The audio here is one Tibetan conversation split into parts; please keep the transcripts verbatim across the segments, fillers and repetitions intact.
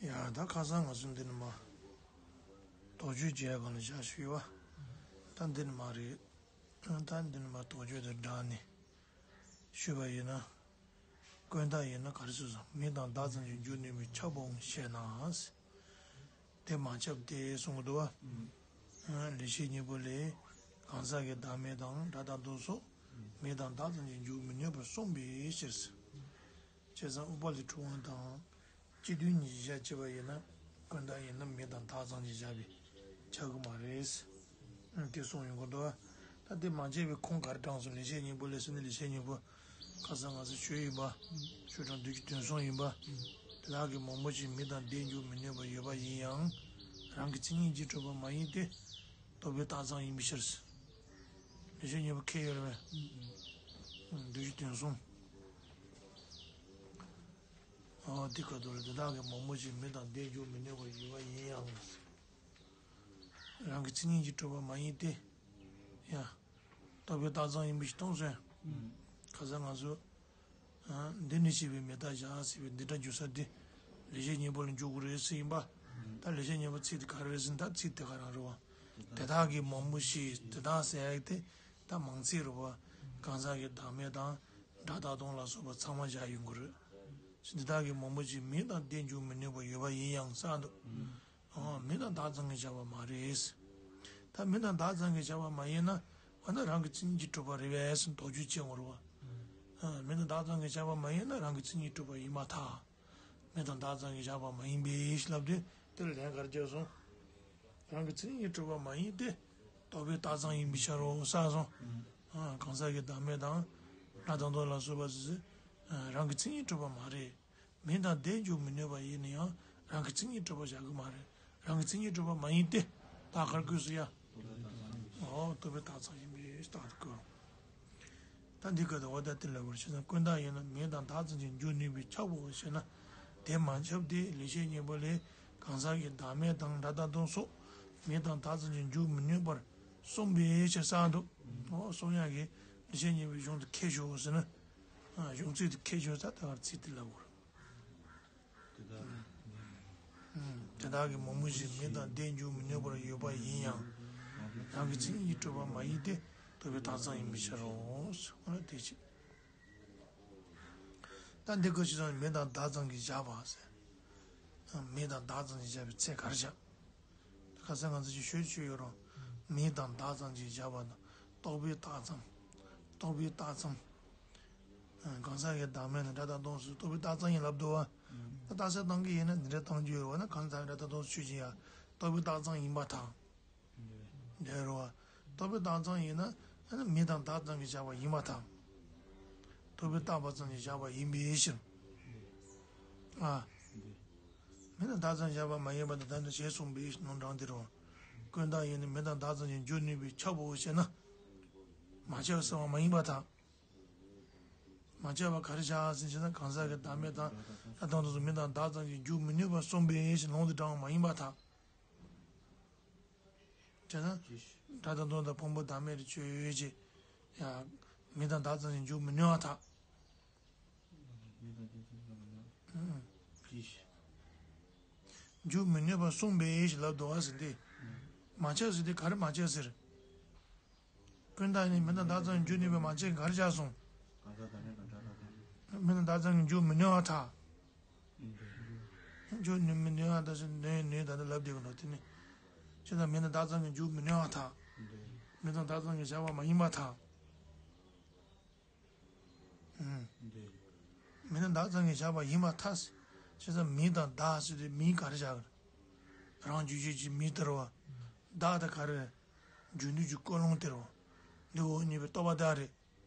ཡ་ད་ཁ་སང་ང་ཚོ་འདི་ནི་མ། དོགས་གཅོད་བྱས་གང་ལ་བཞག་ཞུས་པ། ད་འདི་ནི་མ་རེད། ད་འདི་ནི་མ་དོགས་གཅོད་དང་སྦྲགས་ནས་ཞུས་པ་ཡིན་ན། དཀོན་དག་ཡིན་ན་ག་རེ་ཟེར་སོང་། མེ་དང་བདག་ཙམ་གྱིས་འཇུག་ནུས་པའི་ཁྱབ་པའང་ཤེ་ན། དེ་མ་ཁྱབ་སྟེ་གསུང་གི་འདུག་བ། ལེགས་བཤད་སྙིང་པོ་ལས། གང་ཟག་གི་བདག་མེད་དང་སྒྲ་དང་དོན་སོགས། མེ་དང་བདག་ཙམ་གྱིས་འཇུག་མི་ནུས་པར་གསུངས་པའི་ཕྱིར། བྱས་ཙང་ཨུཏྤ་ལའི་ཁྲི་དབང་དང་། སྤྱི་དོན་གཉིས་ཀྱིས་བཞག་བྱས་པ་ཡིན་ན། དཀོན་དག་ཡིན་ན་མེ་དང་བདག་ཙམ་གྱིས་བཞག་པས་ཁྱབ་ཀྱི་མ་རེད། དེ་གསུངས་ཡོང་གི་འདུག་ད་དེ་མ་བྱས་པའི་ཁུངས་ག་རེ་དྲངས་སོང་། ལེགས་བཤད་སྙིང་པོ་ལས་ཟེར་ནས། ལེགས་བཤད་སྙིང་པོ་ཁ་སང་ང་ཚོ་ཞུས་ཡིན་པ། ཞུས་དྲངས་བསྡུས་ཀྱི་དོན་གསུངས་ཡིན་པ། དེ་དག་གི་མང་པོ་ཞིག་མེ་དང་བདག་འཇུག་མི་ནུས་པར་ཡོད་པ་ཡིན་ཡང་། རང་གི་མཚན་ཉིད་ཀྱིས་གྲུབ་པ་མ་ཡིན་ཏེ། རྟོག་པས་བཏགས་ཙམ་ཡིན་པའི་ཕྱིར། ལེགས་བཤད་སྙིང་པོ་མཁྱེན་ཡོད་རེད་པས། བསྡུས་ཀྱི་དོན་གསུངས། ཨོ་དེ་ཁ་ཐུག་ལ་དེ་དག་གི་མང་པོ་ཞིག་མེ་དང་བདག་འཇུག་མི་ནུས་པར་ཡོད་པ་ཡིན་ཡང་། རང་གི་མཚན་ཉིད་ཀྱིས་གྲུབ་པ་མ་ཡིན་ཏེ། ཡ། རྟོག་པས་བཏགས་ཙམ་ཡིན་པའི་ཕྱིར་གཏོང་ཟེར། ཁ་སང་ང་ཚོ། འདི་ནི་ཞེས་པའི་མེ་སྟག་བཞག་ཟེར་བའི་འདི་སྒྲ་འཇུག་ས་དེ། ལེགས་བཤད་སྙིང་པོ་ལ་འཇུག་དགོས་རེད་ཟེར་ཡིན་པ། ད་ལེགས་བཤད་སྙིང་པོ་ཚིག་དེ་ག་རེ་རེད་ཟེར་ན། ད་ཚིག་དེ་ག་རང་རེད་བ། དེ་དག་གི་མང་པོ་ཞིག་དེ་དག་ཟེར་ཡག་དེ་ད་མང་ཚིག་རེད་བ། གང་ཟག་གི་བདག་མེད་དང་སྒྲ་དང་དོན་ལ་སོགས་པ་ཚང་མ་བཞག་ཡོང་གི་རེད། དེ་དག་གི་མང་པོ་ཞིག་མེ་དང་བདག་འཇུག་མི་ནུས་པར་ཡོད་པ་ཡིན་ཡང་ཟེར་འདུག་ཨོ། མེ་དང་བདག་ཙམ་གྱིས་བཞག་པ་མ་རེད། ད་མེ་དང་བདག་ཙམ་གྱིས་བཞག་པ་མ་ཡིན་ན། འོ་ན་རང་གི་མཚན་ཉིད་ཀྱིས་གྲུབ་པ་རེད་པས་ཟེར་དོགས་གཅོད་བྱེད་དགོས་རེད་བ། མེ་དང་བདག་ཙམ་གྱིས་བཞག་པ་མ་ཡིན་ན་རང་གི་མཚན་ཉིད་གྲུབ་པ་ཡིན་པར་ཐལ། མེ་དང་བདག་ཙམ་གྱིས་བཞག་པ་མ་ཡིན་པས་ལབ་དུས་དེ་ལ་ལན་ག་རེ་རྒྱག་སོང་། རང་གི་མཚན་ཉིད་གྲུབ་པ་མ་ཡིན་ཏེ། རྟོག་པས་བཏགས་ཙམ་ཡིན་པའི་ཕྱིར་རོ་ཟེར་སོང་། གང་ཟག་གི་བདག་མེད་དང་། སྒྲ་དང་དོན་ལ་སོགས་པ་ཟེར། རང་གི་མཚན་ཉིད་གྲུབ་པ་མ་རེད། མེ་དང་བདག་འཇུག་མི་ནུས་པ་ཡིན་ན་ཡང་རང་གི་མཚན་ཉིད་གྲུབ་པ་བཞག་གི་མ་རེད། རང་གི་མཚན་ཉིད་གྲུབ་པ་མ་ཡིན་ཏེ། ད་ག་རེ་བཀོད་སོང་ཡ། ཨོ། རྟོག་པས་བཏགས་ཙམ་ཡིན་པས་རྟགས་དེ་བཀོད། ད་འདི་སྐད་དུ་འོ་ད་དེ་ལ་བར་ཆད་དང་། དཀོན་དག་ཡིན་ན་མེ་དང་བདག་ཙམ་གྱིས་འཇུག་ནུས་པས་ཁྱབ་བོ་ཞེ་ན། དེ་མ་ཁྱབ་སྟེ། ལེགས་བཤད་སྙིང་པོ་ལས། གང་ཟག་གི་བདག་མེད་དང་སྒྲ་དང་དོན་སོགས་མེ་དང་བདག་ཙམ་གྱིས་འཇུག་མི་ནུས་པར་གསུངས་པའི་ཕྱིར་ཟེར་འདུག་ཨོ། གསུང་ཡག་གི་ལེགས་བཤད་སྙིང་པོའི་གཞུང་དེ་མཁས་ཤོས་ཟེར་ན། གཞུང་ཚིག་དེ་མཁས་ཤོས་ད་ལྟ་བར་ཚིག་དེ་ལབ་དགོས་རེད། དེ་དག་དེ་དག་གི་མང་པོ་ཞིག་མེ་དང་བདག་འཇུག་མི་ནུས་པར་ཡོད་པ་ཡིན་ཡང་། རང་གི་མཚན་ཉིད་ཀྱིས་གྲུབ་པ་མ་ཡིན་ཏེ། རྟོག་པས་བཏགས་ཙམ་ཡིན་པའི་ཕྱིར་རོ། འོ་ན་དེ་བྱས། ད་འདི་སྐད་ཅེས་སོང་། མེ་དང་བདག་ཙམ་གྱིས་བཞག་པ་ཟེར། མེ་དང་བདག་ཙམ་གྱིས་བཞག་པའི་ཚད་ག་རེ་བཞག་ཁ་སང་ང་ཚོ་ཅིག་ཤོད་ཅིག་ཡོད་རུང་། མེ་དང་བདག་ཙམ་གྱིས་བཞག་པ་དང་། རྟོག་པས་བཏགས་ཙམ། རྟོག་པས་བཏགས་ཙམ། གང་ཟག་གི་བདག་མེད་ལ་སྒྲ་དང་དོན་སོགས་རྟོག་པས་བཏགས་ཙམ་ཡིན་ལབ་འདུག་བ། ད་རྟགས་གསལ་བཏང་གི་ཡིན་ན་འདི་འདྲ་བཏང་རྒྱུ་ཡོད་བ་ན། གང་ཟག་གི་སྒྲ་དང་དོན་སོགས་ཆོས་ཅན་ཡང་རྟོག་པས་བཏགས་ཙམ་ཡིན་པར་ཐལ། འདོད་རོ། རྟོག་པས་བཏགས་ཙམ་ཡིན་ན། ཨ་ནི་མེ་དང་བདག་ཙམ་གྱིས་བཞག་པ་ཡིན་པར་ཐལ། རྟོག་པས་བཏགས་པ་ཙམ་གྱིས་བཞག་པ་ཡིན་པའི་ཕྱིར། ཨ། མེ་དང་བདག་ཙམ་བཞག་པ་མ་ཡིན་པ་དང་། ད་ནི་ཞེས་གསུངས་པའི་ནང་དྲངས་ཏེ་རོ། དཀོན་དག་ཡིན་ན་མེ་དང་བདག་ཙམ་གྱིས་འཇུག་ནུས་པས་ཁྱབ་བོ་ཞེ་ན། མ་ཁྱབ་ཟེར་བ་མ་ཡིན་པར་ཐལ། མ་ཁྱབ་པ་ག་རེ་བཞག་ཟེར་ན། གང་ཟག་གི་བདག་མེད་དང་སྒྲ་དང་དོན་སོགས་མེ་དང་བདག་ཙམ་གྱིས་འཇུག་མི་ནུས་པར་གསུངས་པའི་ཕྱིར་ལུང་དུ་དྲངས་པ་མ་ཡིན་པར་ཐལ། བྱས་ན། སྒྲ་དང་དོན་དང་ཕུང་པོ་བདག་མེད་དུ་ཆོས་ཅན། ཡང་། མེ་དང་བདག་ཙམ་གྱིས་འཇུག་མི་ནུས་པར་ཐལ། འཇུག་མི་ནུས་པར་གསུངས་པའི་ཕྱིར་ལབ་འདུག་བ་ཟེར་ཏེ། མ་ཁྱབ་ཟེར་ཏེ་ག་རེ་མ་ཁྱབ་ཟེར། དཀོན་དག་ནི་མེ་དང་བདག་ཙམ་གྱིས་འཇུག་ནུས་པའི་མ་ཁྱབ་ག་རེ་བཞག་སོང་། མེ་དང་བདག་ཙམ་གྱིས་འཇུག་མི་ནུས་པར་ཐལ། འཇུག་ནུས་མི་ནུས་པར་ཐལ་ཟེར། ནུས་ནུས་ད་ནི་ལབ་བསྡད་ཀྱི་འདུག་དེ་ནི། ཅི་ལྟར་མེ་དང་བདག་ཙམ་གྱིས་འཇུག་མི་ནུས་པར་ཐལ། མེ་དང་བདག་ཙམ་གྱིས་བཞག་པ་མ་ཡིན་པར་ཐལ། མེ་དང་བདག་ཙམ་གྱིས་བཞག་པ་ཡིན་པར་ཐལ། བྱས་ཙང་མེ་དང་བདག་ཟེར་དུས་མེ་ག་རེ་བཞག་གི་རེད། རང་རྒྱུད་ཅན་གྱི་མེ་དེ་རེད་བ། བདག་དེ་ག་རེ་རེད། རྒྱུ་འདུས་ཀྱི་ཀུན་སློང་དེ་རེད་བ། འདི་འོག་གཉིས་པའི་རྟོག་པ་དེ་རེད།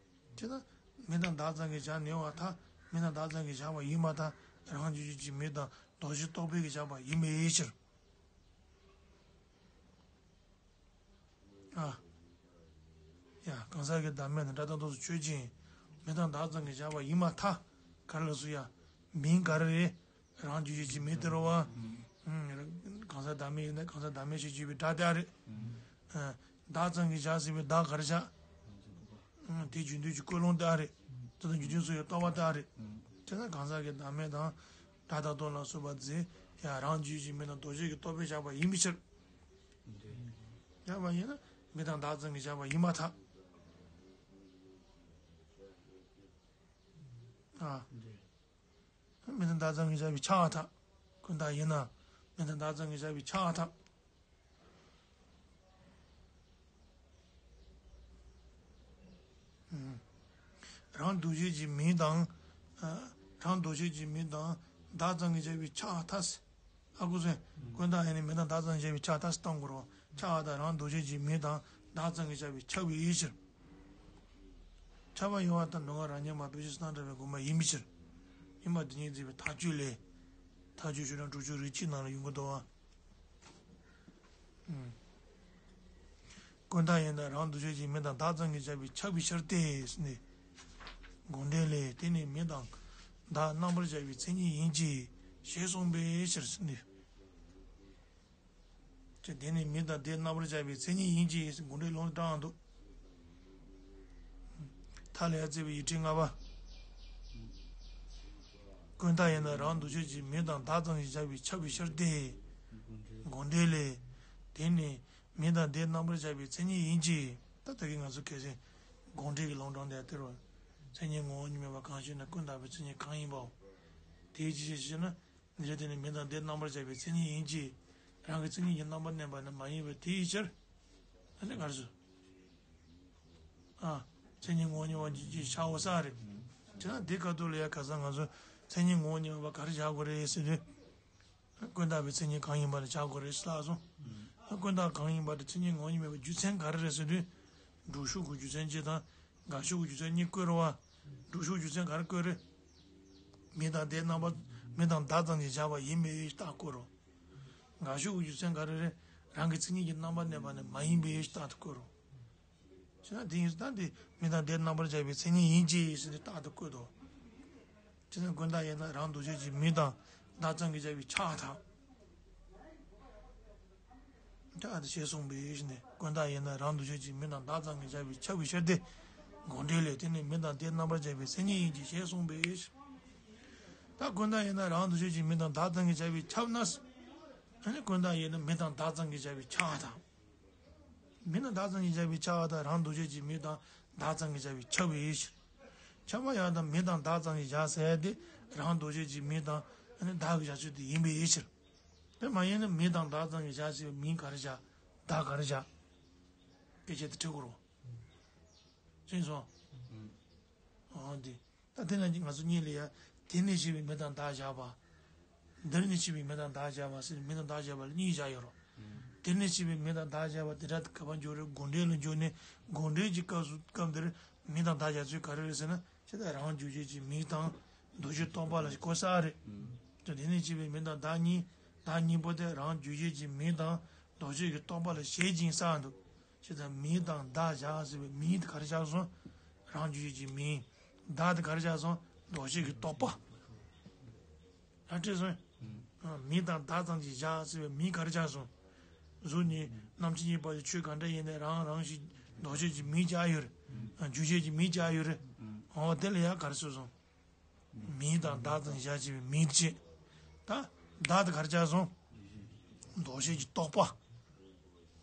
བྱས་ཙང་མེ་དང་བདག་ཙམ་གྱིས་བཞག་ནུས་པར་ཐལ། མེ་དང་བདག་ཙམ་གྱིས་བཞག་པ་ཡིན་པར་ཐལ། རང་རྒྱུད་ཅན་གྱི་མེ་དང་ལྡོག་ཕྱིར་རྟོག་པས་ཀྱིས་བཞག་པ་ཡིན་པའི་ཕྱིར། ཨ། ཡ། གང་ཟག་གི་བདག་མེད་ནི་སྒྲ་དང་དོན་སོགས་ཆོས་ཅན། མེ་དང་བདག་ཙམ་གྱིས་བཞག་པ་ཡིན་པར་ཐལ། ག་རེ་ལབ་སོང་ཡ། མེ་ག་རེ་རེད། རང་རྒྱུད་ཅན་གྱི་མེ་དེ་རེད་བ། གང་ཟག་བདག་མེད་ཡིན་ན་གང་ཟག་བདག་མེད་ཞེས་བརྗོད་པའི་སྒྲ་དེ་རེད། བདག་ཙམ་གྱིས་བཞག་ཟེར་བའི་བདག་ག་རེ་བཞག་དེ་རྒྱུ་འདུས་ཀྱི་ཀུན་སློང་དེ་རེད། དེ་དང་རྒྱུ་འདུས་སོ་ཡི་རྟོག་པ་དེ་རེད། དེ་ན་གང་ཟག་གི་བདག་མེད་དང་། བྱ་དང་དོན་ལ་སོགས་པ་དེ་ཡང་རང་རྒྱུད་ཀྱི་མིང་དང་ལྡོག་ཕྱོགས་ཀྱི་རྟོག་པས་བཞག་པ་ཡིན་པའི་ཕྱིར། བཞག་པ་ཡིན་ན་མིང་དང་བདག་ཙམ་གྱིས་བཞག་པ་ཡིན་པར་ཐལ། ཨ། མིང་དང་བདག་ཙམ་གྱིས་བཞག་པས་ཁྱབ་པར་ཐལ། ཀུན་བཏགས་ཡིན་ན་མིང་དང་བདག་ཙམ་གྱིས་བཞག་པས་ཁྱབ་པར་ཐལ། རང་ལྡོག་ཕྱོགས་ཀྱི་མིང་དང་། རང་ལྡོག་ཕྱོགས་ཀྱི་མིང་དང་བདག་ཙམ་གྱིས་བཞག་པས་ཁྱབ་པར་ཐལ། ཨ་ཁུ་སོན། ཀུན་བཏགས་ཡིན་ན་མིང་དང་བདག་ཙམ་གྱིས་བཞག་པས་ཁྱབ་པར་ཐལ་ཟེར་གཏོང་དགོས་རེད། ཁྱབ་པ་དང་རང་ལྡོག་ཕྱོགས་ཀྱི་མིང་དང་བདག་ཙམ་གྱིས་བཞག་པས་ཁྱབ་པའི་ཕྱིར། ཁྱབ་པ་ཡོད་པར་ཐལ། འགྲོ་ལྔ་རང་ཉིད་མ་གཏོགས་གཞན་སུ་དང་བྲལ་བའི་དགོངས་པ་ཡིན་པའི་ཕྱིར། ཡིན་པ་འདི་ཉིད་འཛིན་པའི་མཐའ་དཔྱོད་ལས། མཐའ་དཔྱོད་ཤོག་གྲངས་དྲུག་ཅུ་རེ་གཅིག་ནང་ལ་ཡོང་གི་འདུག་བ། ཀུན་བཏགས་ཡིན་ན་རང་ལྡོག་ཕྱོགས་ཀྱི་མིང་དང་བདག་ཙམ་གྱིས་བཞག་པས་ཁྱབ་པའི་ཕྱིར་ཏེ་ཟེར་ནས། དགོངས་འགྲེལ་ལས། དེ་ནི་མིང་དང་བདག་རྣམ་པར་གཞག་པའི་མཚན་ཉིད་ཡིན་གྱི་ཞེས་གསུངས་པའི་ཕྱིར་ཟེར་ནས། ཅེས་དེ་ནི་མིང་དང་བདག་རྣམ་པར་གཞག་པའི་མཚན་ཉིད་ཡིན་གྱི་ཟེར་དགོངས་འགྲེལ་ལུང་དྲངས་འདུག་མཐའ་ལ་ཡང་བརྩེགས་པའི་ཡིག་ཕྲེང་ལྔ་པ། ཀུན་བཏགས་ཡིན་ན་རང་ལྡོག་ཕྱོགས་ཀྱི་མིང་དང་བདག་ཙམ་གྱིས་བཞག་པས་ཁྱབ་པའི་ཕྱིར་ཏེ། དགོངས་འགྲེལ་ལས། དེ་ནི་མིང་དང་བདག་རྣམ་པར་གཞག་པའི་མཚན་ཉིད་ཡིན་གྱི། ད་ལྟ་གི་ང་ཚོ་གལ་སྲིད་དགོངས་འགྲེལ་གྱི་ལུང་དྲངས་དེ་ལྟར་བ། མཚན་ཉིད་ངོ་བོ་ཉིད་མེད་པ་གང་ཞིག་ན་ཀུན་བཏགས་པའི་མཚན་ཉིད་གང་ཡིན་པའོ། དེའི་ཕྱིར་ཞེས་ན། འདིར་དེ་ནི་མིང་དང་བདག་རྣམ་པར་གཞག་པའི་མཚན་ཉིད་ཡིན་གྱི། རང་གི་མཚན་ཉིད་ཀྱི་རྣམ་པར་གནས་པ་ནི་མ་ཡིན་པ་དེའི་ཕྱིར། ཨ་ནི་ག་རེ་ཟེར། ཨ། མཚན་ཉིད་ངོ་བོ་ཉིད་པ་ཅིག་བྱའོ་ས་རེད། དེ་ན་འདི་སྐབས་ཐོག་ལ་ཡ་ཁ་སང་ང་ཚོ་མཚན་ཉིད་ངོ་བོ་ཉིད་པ་ག་རེ་བཞག་དགོས་རེད་ཟེར་དུས། ཀུན་བཏགས་པའི་མཚན་ཉིད་གང་ཡིན་པ་ལ་བཞག་དགོས་རེད་ཟེར་ལབ་སོང་། ཀུན་བཏགས་གང་ཡིན་པ་དེ་མཚན་ཉིད་ངོ་བོ་ཉིད་མེད་པའི་རྒྱུ་མཚན་ག་རེ་རེད་ཟེར་དུས། སྒྲུབ་ཕྱོགས་ཀྱི་རྒྱུ་མཚན་གཅིག་དང་། དགག་ཕྱོགས་ཀྱི་རྒྱུ་མཚན་གཉིས་བཀོད་རེད་བ། སྒྲུབ་ཕྱོགས་རྒྱུ་མཚན་ག་རེ་བཀོད་རེད། མིང་དང་བདག་རྣམ་པར། མིང་དང་བདག་ཙམ་གྱིས་བཞག་པ་ཡིན་པའི་རྟགས་བཀོད་རོ། དགག་ཕྱོགས་ཀྱི་རྒྱུ་མཚན་ག་རེ་རེད། རང་གི་མཚན་ཉིད་ཀྱི་རྣམ་པར་གནས་པ་ནི་མ་ཡིན་པའི་རྟགས་དེ་བཀོད་རོ། བྱས་ན་དེ་ཡིན་ཙང་དེ་མིང་དང་བདག་རྣམ་པར་གཞག་པའི་མཚན་ཉིད་ཡིན་གྱི་ཟེར་ཏེ་རྟགས་དེ་བཀོད་དོ། བྱས་ན་ཀུན་བཏགས་ཡིན་ན་རང་ལྡོག་ཕྱོགས་ཀྱི་མིང་དང་བདག་ཙམ་གྱིས་བཞག་པས་ཁྱབ་པར་ཐལ། ཁྱབ་པར་ཐལ་ཞེས་གསུངས་པའི་ཕྱིར་ཏེ། ཀུན་བཏགས་ཡིན་ན་རང་ལྡོག་ཕྱོགས་ཀྱི་མིང་དང་བདག་ཙམ་གྱིས་བཞག་པས་ཁྱབ་པའི་ཕྱིར་ཏེ། དགོངས་འགྲེལ་ལས། དེ་ནི་མིང་དང་བདག་རྣམ་པར་གཞག་པའི་མཚན་ཉིད་ཡིན་གྱི་ཞེས་གསུངས་པའི་ཕྱིར། ད་ཀུན་བཏགས་ཡིན་ན་རང་ལྡོག་ཕྱོགས་ཀྱི་མིང་དང་བདག་ཙམ་གྱིས་བཞག་པས་ཁྱབ་ན། ཨ་ནི་ཀུན་བཏགས་ཡིན་ན་མིང་དང་བདག་ཙམ་གྱིས་བཞག་པས་ཁྱབ་པར་ཐལ། མིང་དང་བདག་ཙམ་གྱིས་བཞག་པས་ཁྱབ་པར་ཐལ། རང་ལྡོག་ཕྱོགས་ཀྱི་མིང་དང་བདག་ཙམ་གྱིས་བཞག་པས་ཁྱབ་པའི་ཕྱིར། ཁྱབ་པ་ཡང་དང་མིང་དང་བདག་ཙམ་གྱིས་བཞག་ཟེར་ཏེ་རང་ལྡོག་ཕྱོགས་ཀྱི་མིང་དང་ཨ་ནི་བདག་གི་བཞག་ཕྱོགས་དེ་ཡིན་པའི་ཕྱིར། དེ་མ་ཡིན་ན་མིང་དང་བདག་ཙམ་གྱིས་བཞག་ཟེར་བའི་མིང་ག་རེ་བཞག་བདག་ག་རེ་བཞག་སྐད་ཆ་དེ་དྲི་དགོས་རེད། ཅི་སོང་། ཨང་དེ། ད་དེ་ན་ང་ཚོ་གཉིས་ལ་ཡ། དེ་ནས་སྐྱེས་པའི་མིང་དང་བདག་བཞག་པ། འདིར་ནས་སྐྱེས་པའི་མིང་དང་བདག་བཞག་པ་ཟེར་མིང་དང་བདག་བཞག་པ་ལ་གཉིས་བཞག་ཡོད་རེད། དེ་ནས་སྐྱེས་པའི་མིང་དང་བདག་བཞག་པ་དེ་འདྲ་ག་པར་འཇོག་རེད། དགོངས་འགྲེལ་ལ་འཇོག་ནས་དགོངས་འགྲེལ་གྱི་སྐབས་སུ་སྐབས་འདིར་མིང་དང་བདག་བཞག་ཚུལ་ག་རེ་རེད་ཟེར་ན། ཇི་ལྟར་རང་རྒྱུད་ཀྱི་མིང་དང་ལྡོག་ཕྱོགས་རྟོག་པ་ལ་གོ་ས་རེད། དེ་ནས་སྐྱེས་པའི་མིང་དང་བདག་གཉིས། བདག་གཉིས་པོ་དེ་རང་རྒྱུད་ཀྱི་མིང་དང་ལྡོག་ཕྱོགས་ཀྱི་རྟོག་པ་ལ་བཞེད་ཅིང་བསགས་འདུག་བྱས་ཙང་མིང་དང་བདག་བཞག་ཟེར་བའི་མིང་དེ་ག་རེ་བཞག་སོང་། རང་རྒྱུད་ཀྱི་མིང་། བདག་དེ་ག་རེ་བཞག་སོང་། ལྡོག་ཕྱོགས་ཀྱི་རྟོག་པ། རང་སྤྲད་སོང་། ཨ། མིང་དང་བདག་ཙམ་གྱིས་བཞག་ཟེར་བའི་མིང་ག་རེ་བཞག་སོང་། གཟུགས་ནི་རྣམ་མཁྱེན་གཉིས་པ་ཡི་ཆོས་ག་འདྲ་ཡིན་ནའི་རང་རང་ཞིག་ལྡོག་ཕྱོགས་ཀྱི་མིང་བཞག་ཡོད་རེད། ཨ། རྒྱུད་ཆོས་ཀྱི་མིང་བཞག་ཡོད་རེད། འོ་དེ་ལ་ཡང་ག་རེ་ཟེར་སོང་། མིང་དང་བདག་ཙམ་བཞག་ཅེས་པའི་མིང་བྱས། ད་བདག་དེ་ག་རེ་བྱས་སོང་། ལྡོག་ཕྱོགས་ཀྱི་རྟོག་པ།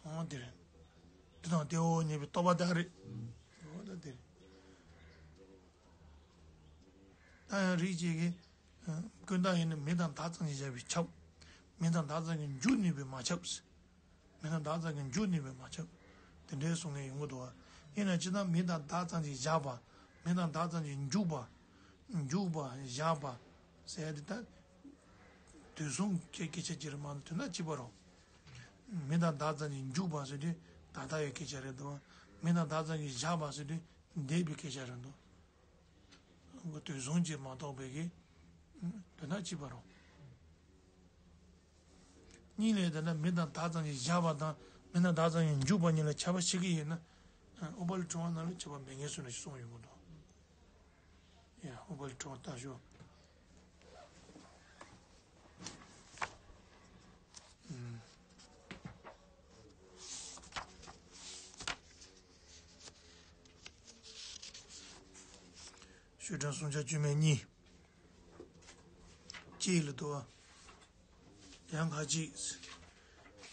འོ་དེ་རེད། དེ་དང་དེ་འོ་ཉེ་བའི་རྟོག་པ་དག་རེད། འོ་ད་དེ་རེད། ད་ཡང་རིགས་གཅིག་གིས། ཀུན་བརྟགས་ཡིན་ན་མིང་དང་བདག་ཙམ་གྱིས་བཞག་པས་ཁྱབ། མིང་དང་བདག་ཙམ་གྱིས་འཇུག་ནུས་པས་མ་ཁྱབ། མིང་དང་བདག་ཙམ་གྱིས་འཇུག་ནུས་པས་མ་ཁྱབ། དེ་འདྲའི་གསུང་མཁན་ཡོང་གི་འདུག་བ། ཡིན་ན་ཅི་ལྟར་མིང་དང་བདག་ཙམ་གྱིས་བཞག་པ། མིང་དང་བདག་ཙམ་གྱིས་འཇུག་པ། འཇུག་པ་བཞག་པ། ཟེར་ཡ་དེ་ད། དུས་གསུམ་གྱི་སྐད་ཆ་ཅིག་རེད་མ་གཏོགས་དོན་དག་གཅིག་པ་རེད། མིང་དང་བདག་ཙམ་གྱིས་འཇུག་པ་ཟེར་དུས་ད་ལྟ་ཡི་སྐད་ཆ་རེད་འདུག་བ། མིང་དང་བདག་ཙམ་གྱིས་བཞག་པ་ཟེར་དུས་འདས་པའི་སྐད་ཆ་རེད་འདུག་དུས་གསུམ་གྱིས་མ་གཏོགས་པའི་གི། དོན་དག་གཅིག་པ་རེད། གཉིས་ལས་དེ་ན་མིང་དང་བདག་ཙམ་གྱིས་བཞག་པ་དང་མིང་དང་བདག་ཙམ་གྱིས་འཇུག་པ་གཉིས་ལ་ཁྱད་པར་ཕྱེ་གི་ཡིན་ན། ཨོ་པ་ལི་ཕྲེང་བ་ནང་ལ་ཁྱད་པར་མེད་ངེས་སུ་ནས་གསུངས་ཡོང་གི་འདུག་ཡ། ཨོ་པ་ལི་ཕྲེང་བ་ལྟ་ཞོག་ཤོག་གྲངས་སུམ་བརྒྱ་བཅུ་མེད་གཉིས། ཅི་ལ་དུ་བ། ཡང་ཁ་ཅིག་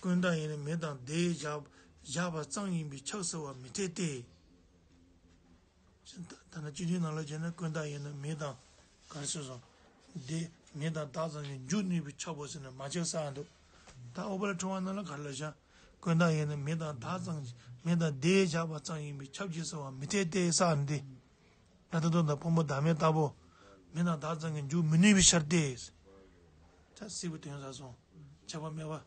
ཀུན་བརྟགས་ཡིན་ན་མེ་དང་དེས་བཞག་བཞག་པ་ཙམ་ཡིན་པས་ཁྱབ་ཟེར་བ་མི་འཐད་དེ། ད་ནི་སྤྱི་མཐུན་ནང་ལ་བྱས་ན་ཀུན་བརྟགས་ཡིན་ན་མེ་དང་ག་རེ་ཟེར་སོང་། དེ་མེ་དང་བདག་ཙམ་གྱིས་འཇུག་ནུས་པས་ཁྱབ་པོ་ཟེར་ན་མ་ཁྱབ་ས་འདུག་ད་ཨོ་པ་ལ་ཁྲོ་བ་ནང་ལ་ག་རེ་ལ་བཞག་ཀུན་བརྟགས་ཡིན་ན་མེ་དང་བདག་ཙམ་གྱིས་མེ་དང་དེས་བཞག་པ་ཙམ་ཡིན་པས་ཁྱབ་ཀྱི་ཟེར་བ་མི་འཐད་དེ་ས་འདི། སྒྲ་དོན་དང་ཕུང་པོ་བདག་མེད་ལྟ་བུ། མེ་དང་བདག་ཙམ་གྱིས་འཇུག་མི་ནུས་པའི་ཕྱིར་ཏེ། ད་སྲིད་པའི་དོན་ཟ་སོང་། ཁྱབ་པ་མེད་པ། བྱས་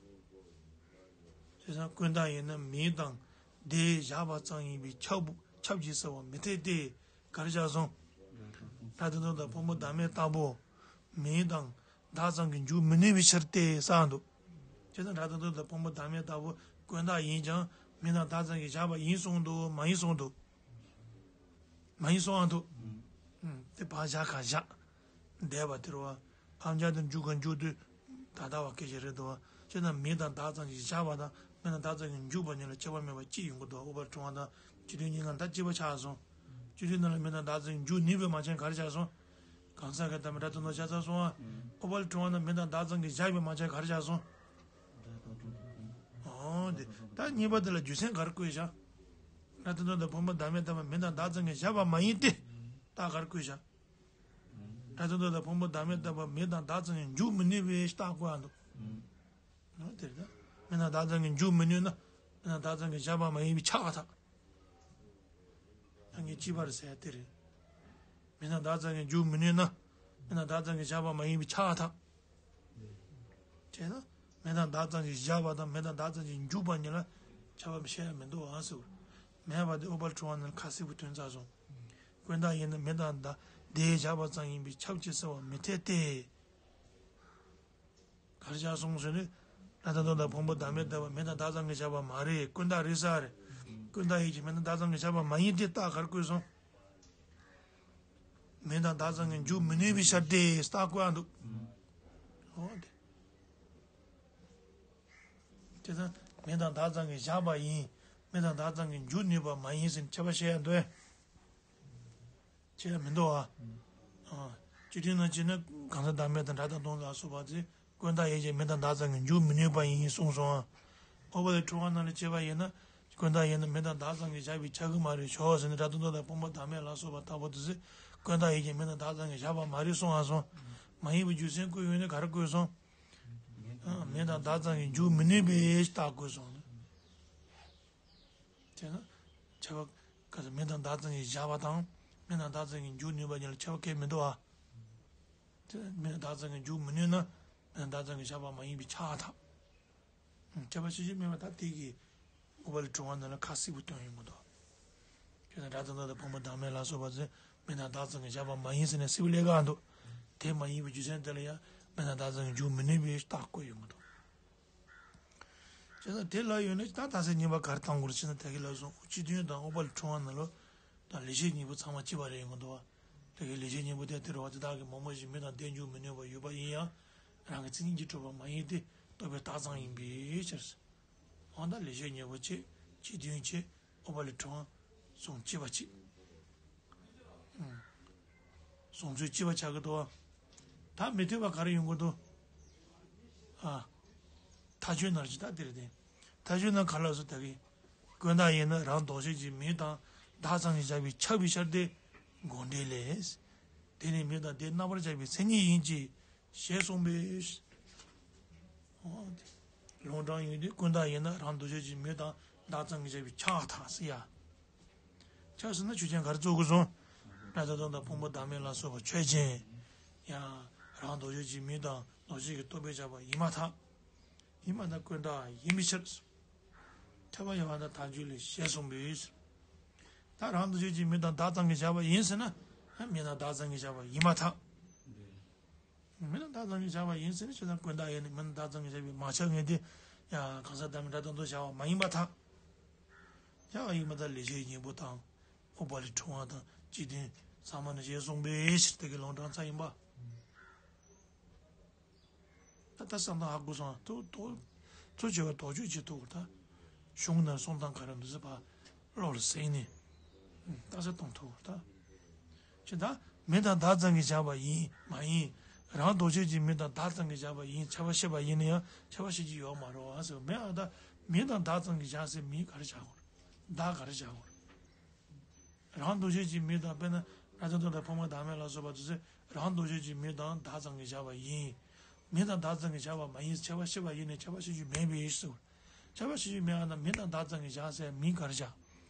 ཙང་ཀུན་བརྟགས་ཡིན་ན་མེ་དང་དེས་བཞག་པ་ཙམ་ཡིན་པས་ཁྱབ་ཁྱབ་ཀྱི་ཟེར་བ་མི་འཐད་དེ། ག་རེ་བཞག་སོང་། སྒྲ་དོན་དང་ཕུང་པོ་བདག་མེད་ལྟ་བུ། མེ་དང་བདག་ཙམ་གྱིས་འཇུག་མི་ནུས་པའི་ཕྱིར་ཏེ་ས་འདུག་བྱས་ཙང་སྒྲ་དོན་དང་ཕུང་པོ་བདག་མེད་ལྟ་བུ་ཀུན་བརྟགས་ཡིན་ཀྱང་མེ་དང་བདག་ཙམ་གྱིས་བཞག་པ་ཡིན་གསུངས་འདུག་མ་ཡིན་གསུངས་འདུག་མ་ཡིན་གསུངས་ཨ་འདུག་ཨུམ། དེ་བག་བཞག་ག་བཞག་འདས་པ་དེར་བ། ཕམ་བྱ་དང་འཇུག་ག་འཇུག་དུས་ད་ལྟ་བ་སྐད་ཆ་རེད་འདུག་བ། བྱས་ན་མེ་དང་བདག་ཙམ་གྱིས་བཞག་པ་དང་མེ་དང་བདག་ཙམ་གྱིས་འཇུག་པ་གཉིས་ལ་ཁྱད་པར་མེད་པ་གཅིག་ཡོང་གི་འདུག་ཨོ་པ་ལ་ཁྲོ་བ་དང་སྤྱི་མཐུན་གཉིས་ཀ་ད་གཅིག་པ་ཆགས་སོང་། སྤྱི་མཐུན་ནང་ལ་མེ་དང་བདག་ཙམ་གྱིས་འཇུག་ནུས་པའི་མ་ཆགས་ག་རེ་ཆགས་སོང་། གང་ཟག་གི་བདག་མེད་སྒྲ་དོན་དང་བཞག་ཚར་སོང་ཨ། ཨོ་པ་ལ་ཁྲོ་བ་དང་མེ་དང་བདག་ཙམ་གྱིས་བཞག་པའི་མ་ཆགས་ག་རེ་ཆགས་སོང་། ཨོ་དེ་ད་གཉིས་པ་དེ་ལ་རྒྱུ་མཚན་ག་རེ་བཀོད་བཞག་སྒྲ་དོན་དང་ཕུང་པོ་བདག་མེད་ལྟ་བུ་མེ་དང་བདག་ཙམ་གྱིས་བཞག་པ་མ་ཡིན་ཏེ། རྟགས་ག་རེ་བཀོད་བཞག་སྒྲ་དོན་དང་ཕུང་པོ་བདག་མེད་ལྟ་བུ་མེ་དང་བདག་ཙམ་གྱིས་འཇུག་མི་ནུས་པའི་རྟགས་བཀོད་ཨ་འདུག་ཨོ་དེ་ལ་མེ་དང་བདག་ཙམ་གྱིས་འཇུག་མི་ནུས་ན་མེ་དང་བདག་ཙམ་གྱིས་བཞག་པ་མ་ཡིན་པས་ཁྱབ་པར་ཐལ། ད་ངས་གཅིག་པར་ཟེར་ཡ་དེ་རེད། མེ་དང་བདག་ཙམ་གྱིས་འཇུག་མི་ནུས་ན། མེ་དང་བདག་ཙམ་གྱིས་བཞག་པ་མ་ཡིན་པས་ཁྱབ་པར་ཐལ། བྱས་ན། མེ་དང་བདག་ཙམ་གྱིས་བཞག་པ་དང་མེ་དང་བདག་ཙམ་གྱིས་འཇུག་པ་གཉིས་ལ་ཁྱད་པར་བཤད་ཡ་མི་འདུག་ཨང་ཟེར། མེད་པ་དེ་ཨོ་པ་ལ་ཁྲོ་བ་ནང་ཁ་གསལ་པོ་ཐོན་ཚར་སོང་། ཀུན་བརྟགས་ཡིན་ན་མེ་དང་བདག་དེས་བཞག་པ་ཙམ་ཡིན་པས་ཁྱབ་ཀྱི་ཟེར་བ་མི་འཐད་དེ། ག་རེ་བཞག་སོང་ཟེར་ནས། སྒྲ་དོན་དང་ཕུང་པོ་བདག་མེད་ལྟ་བུ་མེ་དང་བདག་ཙམ་གྱིས་བཞག་པ་མ་རེད། ཀུན་བརྟགས་རེད་ས་རེད། ཀུན་བརྟགས་ཡིན་གྱི་མེ་དང་བདག་ཙམ་གྱིས་བཞག་པ་མ་ཡིན་ཏེ་རྟགས་ག་རེ་བཀོད་སོང་། མེ་དང་བདག་ཙམ་གྱིས་འཇུག་མི་ནུས་པའི་ཕྱིར་ཏེ་རྟགས་བཀོད་ཨ་འདུག་ཨོ་དེ། དེ་ཙང་མེ་དང་བདག་ཙམ་གྱིས་བཞག་པ་ཡིན། མེ་དང་བདག་ཙམ་གྱིས་འཇུག་ནུས་པ་མ་ཡིན་ཟེར་ཁྱད་པར་བཤད་ཡ་འདུག་ཨེ། ཁྱད་མི་འདུག་ཨ། ཨ། སྤྱི་མཐུན་ནང་བྱས་ན་གང་ཟག་བདག་མེད་དང་སྒྲ་དང་དོན་ལ་སོགས་པ་དེ་ཀུན་བརྟགས་ཡིན་ཀྱང་མེ་དང་བདག་ཙམ་གྱིས་འཇུག་མི་ནུས་པ་ཡིན་གསུངས་སོང་ཨ། ཨོ་པ་ལ་ཁྲོ་བ་ནང་ལ་བྱས་པ་ཡིན་ན་ཀུན་བརྟགས་ཡིན་ན་མེ་དང་བདག་ཙམ་གྱིས་བཞག་པས་ཁྱབ་ཀྱི་མ་རེད་ཞོག་ཟེར་ནས་སྒྲ་དོན་དང་ཕུང་པོ་བདག་མེད་ལ་སོགས་པ་ལྟ་བུ་དེ་ཚོས་ཀུན་བརྟགས་ཡིན་ཀྱང་མེ་དང་བདག་ཙམ་གྱིས་བཞག་པ་མ་རེད་གསུངས་ཨ་སོང་། མ་ཡིན་པའི་རྒྱུ་མཚན་བཀོད་ཡོང་ནས་ག་རེ་བཀོད་སོང་། ཨ། མེ་དང་བདག་ཙམ་གྱིས་འཇུག་མི་ནུས་པའི་རྟགས་བཀོད་སོང་། དེས་ན། ཁྱད་པར། ག་ཚོད་མེ་དང་བདག་ཙམ་གྱིས་བཞག་པ་དང་། མེ་དང་བདག་ཙམ་གྱིས་འཇུག་ནུས་པ་གཉིས་ལ་ཁྱད་པར་གང་ཡང་མི་འདུག་ཨ། དེ་མེ་དང་བདག་ཙམ་གྱིས་འཇུག་མི་ནུས་ན། མེ་དང་བདག་ཙམ་གྱིས་བཞག་པ་མ་ཡིན་པས་ཁྱབ་པར་ཐལ། ཁྱད་པར་ཕྱིན་ཅི་མིན་པ་ད་དེ་གིས་ཨོ་པ་ལ་ཁྲོ་བ་ནང་ལ་ཁ་གསལ་པོ་སྟོན་ཡོང་གི་འདུག་དེ་ནས་སྒྲ་དང་དོན་དང་ཕུང་པོ་བདག་མེད་ལ་སོགས་པ་ཚོས་མེ་དང་བདག་ཙམ་གྱིས་བཞག་པ་མ་ཡིན་ཟེར་ནས་གསལ་པོ་ལས་ཀ་འདུག་དེ་མ་ཡིན་པའི་རྒྱུ་མཚན་དེ་ལ་ཡང་མེ་དང་བདག་ཙམ་གྱིས་འཇུག་མི་ནུས་པའི་རྟགས་བཀོད་ཡོང་གི་འདུག་བྱས་ཙང་དེ་ལ་ཡོད་ན་ད་ད་སེ་གཉིས་པ་ག་རེ་བཏང་དགོས་རེད་ཟེར་ན་ད་གིན་ལབ་སོང་། སྤྱི་མཐུན་དང་ཨོ་པ་ལ་ཁྲོ་བ་ནང་ལོགས་དང་ལེགས་བཤད་སྙིང་པོ་ཚང་མ་གཅིག་པ་རེད་ཡོང་གི་འདུག་བ། ད་གིན་ལེགས་བཤད་སྙིང་པོ་དེ་དེ་རུ་བ་དེ་དག་གི་མང་པོ་ཞིག་མེ་དང་དེས་འཇུག་མི་ནུས་པ་ཡོད་པ་ཡིན་ཡང་རང་གི་མཚན་ཉིད་ཀྱིས་གྲུབ་པ་མ་ཡིན་ཏེ་རྟོག་པའི་རྟགས་ཙམ་ཡིན་པའི་ཕྱིར། འོ་ད་ལེགས་བཤད་སྙིང་པོ་བྱས། སྤྱི་མཐུན་བྱས། ཨོ་པ་ལ་ཁྲོ་བ། གསུམ་གཅིག་པ་གཅིག་ཨུམ། གསུང་ཚུལ་གཅིག་པ་ཆགས་ཀྱི་འདུག་བ། ད་མི་མཐུན་པ་ག་རེ་ཡོང་གི་འདུག་ཨ། མཐའ་དཔྱོད་ནང་ཅི་ད་འདིར་བསྟན། མཐའ་དཔྱོད་ནང་ག་ལ་སོ་ད་གིན། ཀུན་བརྟགས་ཡིན་ན་རང་ལྡོག་ཕྱོགས་ཀྱི་མེ་དང་བདག་ཙམ་གྱིས་བཞག་པས་ཁྱབ་པའི་ཕྱིར་ཏེ། དགོངས་འགྲེལ་ལས། དེ་ནི་མེ་དང་དེ་རྣམ་པར་གཞག་པའི་མཚན་ཉིད་ཡིན་གྱི། ཞེས་གསུངས་པས། ཨོ་དེ། ལུང་དྲངས་ཡོང་དུས་ཀུན་བརྟགས་ཡིན་ན་རང་ལྡོག་ཕྱོགས་ཀྱི་མེ་དང་བདག་ཙམ་གྱིས་བཞག་པས་ཁྱབ་པར་ཐལ་ཟེར་ཡ། ཁྱབ་ཟེར་ན་ཆོས་ཅན་ག་རེ་རྫོགས་དགོས་སོང་། སྒྲ་དང་དོན་དང་ཕུང་པོ་བདག་མེད་ལ་སོགས་པ་ཆོས་ཅན། ཡང་། རང་ལྡོག་ཕྱོགས་ཀྱི་མེ་དང་ལྡོག་ཕྱོགས་ཀྱི་རྟོག་པས་ཁྱབ་པ་ཡིན་མ་ཐག་ཡིན་མ་ཐག་ཀུན་བརྟགས་ཡིན་པའི་ཕྱིར། ཁྱབ་པ་ཡིན་པར་ཐལ་མཐའ་དཔྱོད་ལས་ཞེས་གསུངས་པས། ད་རང་ལྡོག་ཕྱོགས་ཀྱི་མེ་དང་བདག་ཙམ་གྱིས་བཞག་པ་ཡིན་ཟེར་ན། མེ་དང་བདག་ཙམ་གྱིས་བཞག་པ་ཡིན་མ་ཐག་མེ་དང་བདག་ཙམ་གྱིས་བཞག་པ་ཡིན་ཟེར་ན་ཆོས་ཅན་ཀུན་བརྟགས་ཡིན་ན་མེ་དང་བདག་ཙམ་གྱིས་བཞག་པའི་མ་ཁྱབ་ངེས་དེ། ཡང་གང་ཟག་བདག་མེད་སྒྲ་དང་དོན་བཞག་པ་མ་ཡིན་པར་ཐལ། ཡང་ཡིན་མ་ཐག་ལེགས་བཤད་སྙིང་པོ་དང་། ཨོ་པ་ལ་ཁྲོ་བ་དང་སྤྱི་མཐུན་ཚང་མ་ནི་ཞེས་གསུངས་པའི་ཕྱིར་དེ་གི་ལུང་དྲངས་ཚར་ཡིན་པ། ད་ལྟ་བསམ་བློ་ཧ་གོ་སོང་། ཐུགས་ཐུགས་ཚུར་བྱས་པ་དོགས་གཅོད་བྱེད་ཐུབ་ད། གཞུང་ནང་གསུང་སྟངས་ག་རེ་འདུག་ཟེར་བ། བློ་ལ་སེམས་ནས། རྟགས་གསལ་གཏོང་ཐུབ་ད། ཅི་ད་མེ་དང་བདག་ཙམ་གྱིས་བཞག་པ་ཡིན་མ་ཡིན། རང་ལྡོག་ཆོས་ཀྱི་མིང་དང་བདག་ཙམ་གྱིས་བཞག་པ་ཡིན། ཁྱད་པར་བཤད་པ་ཡིན་ན་ཡང་ཁྱད་པར་བཤད་རྒྱུ་ཡོད་མ་རེད་བ་ཟེར། མེད་ཨ། ད་མིང་དང་བདག་ཙམ་གྱིས་བཞག་ཟེར། མིང་ག་རེ་བཞག་དགོས་རེད། བདག་ག་རེ་བཞག་དགོས་རེད། རང་ལྡོག་ཆོས་ཀྱི་མིང་དང་། དཔེར་ན་ར་ཙ་དོ་དང་ཕག་མོ་བདག་མེད་ལ་སོགས་པ་དེ་ཚོས་རང་ལྡོག་ཆོས་ཀྱི་མིང་དང་བདག་ཙམ་གྱིས་བཞག་པ་ཡིན། མིང་དང་བདག་ཙམ་གྱིས་བཞག་པ་མ་ཡིན། ཁྱད་པར་བཤད་པ་ཡིན་ན་ཁྱད་པར་བཤད་རྒྱུ་མེད་པའི་ཕྱིར། ཁྱད་པར་བཤད་རྒྱུ་མེད་ཨ། ན་མིང་དང་བདག་ཙམ་གྱིས་བཞག་ཟེར། མིང་ག་རེ་བཞག་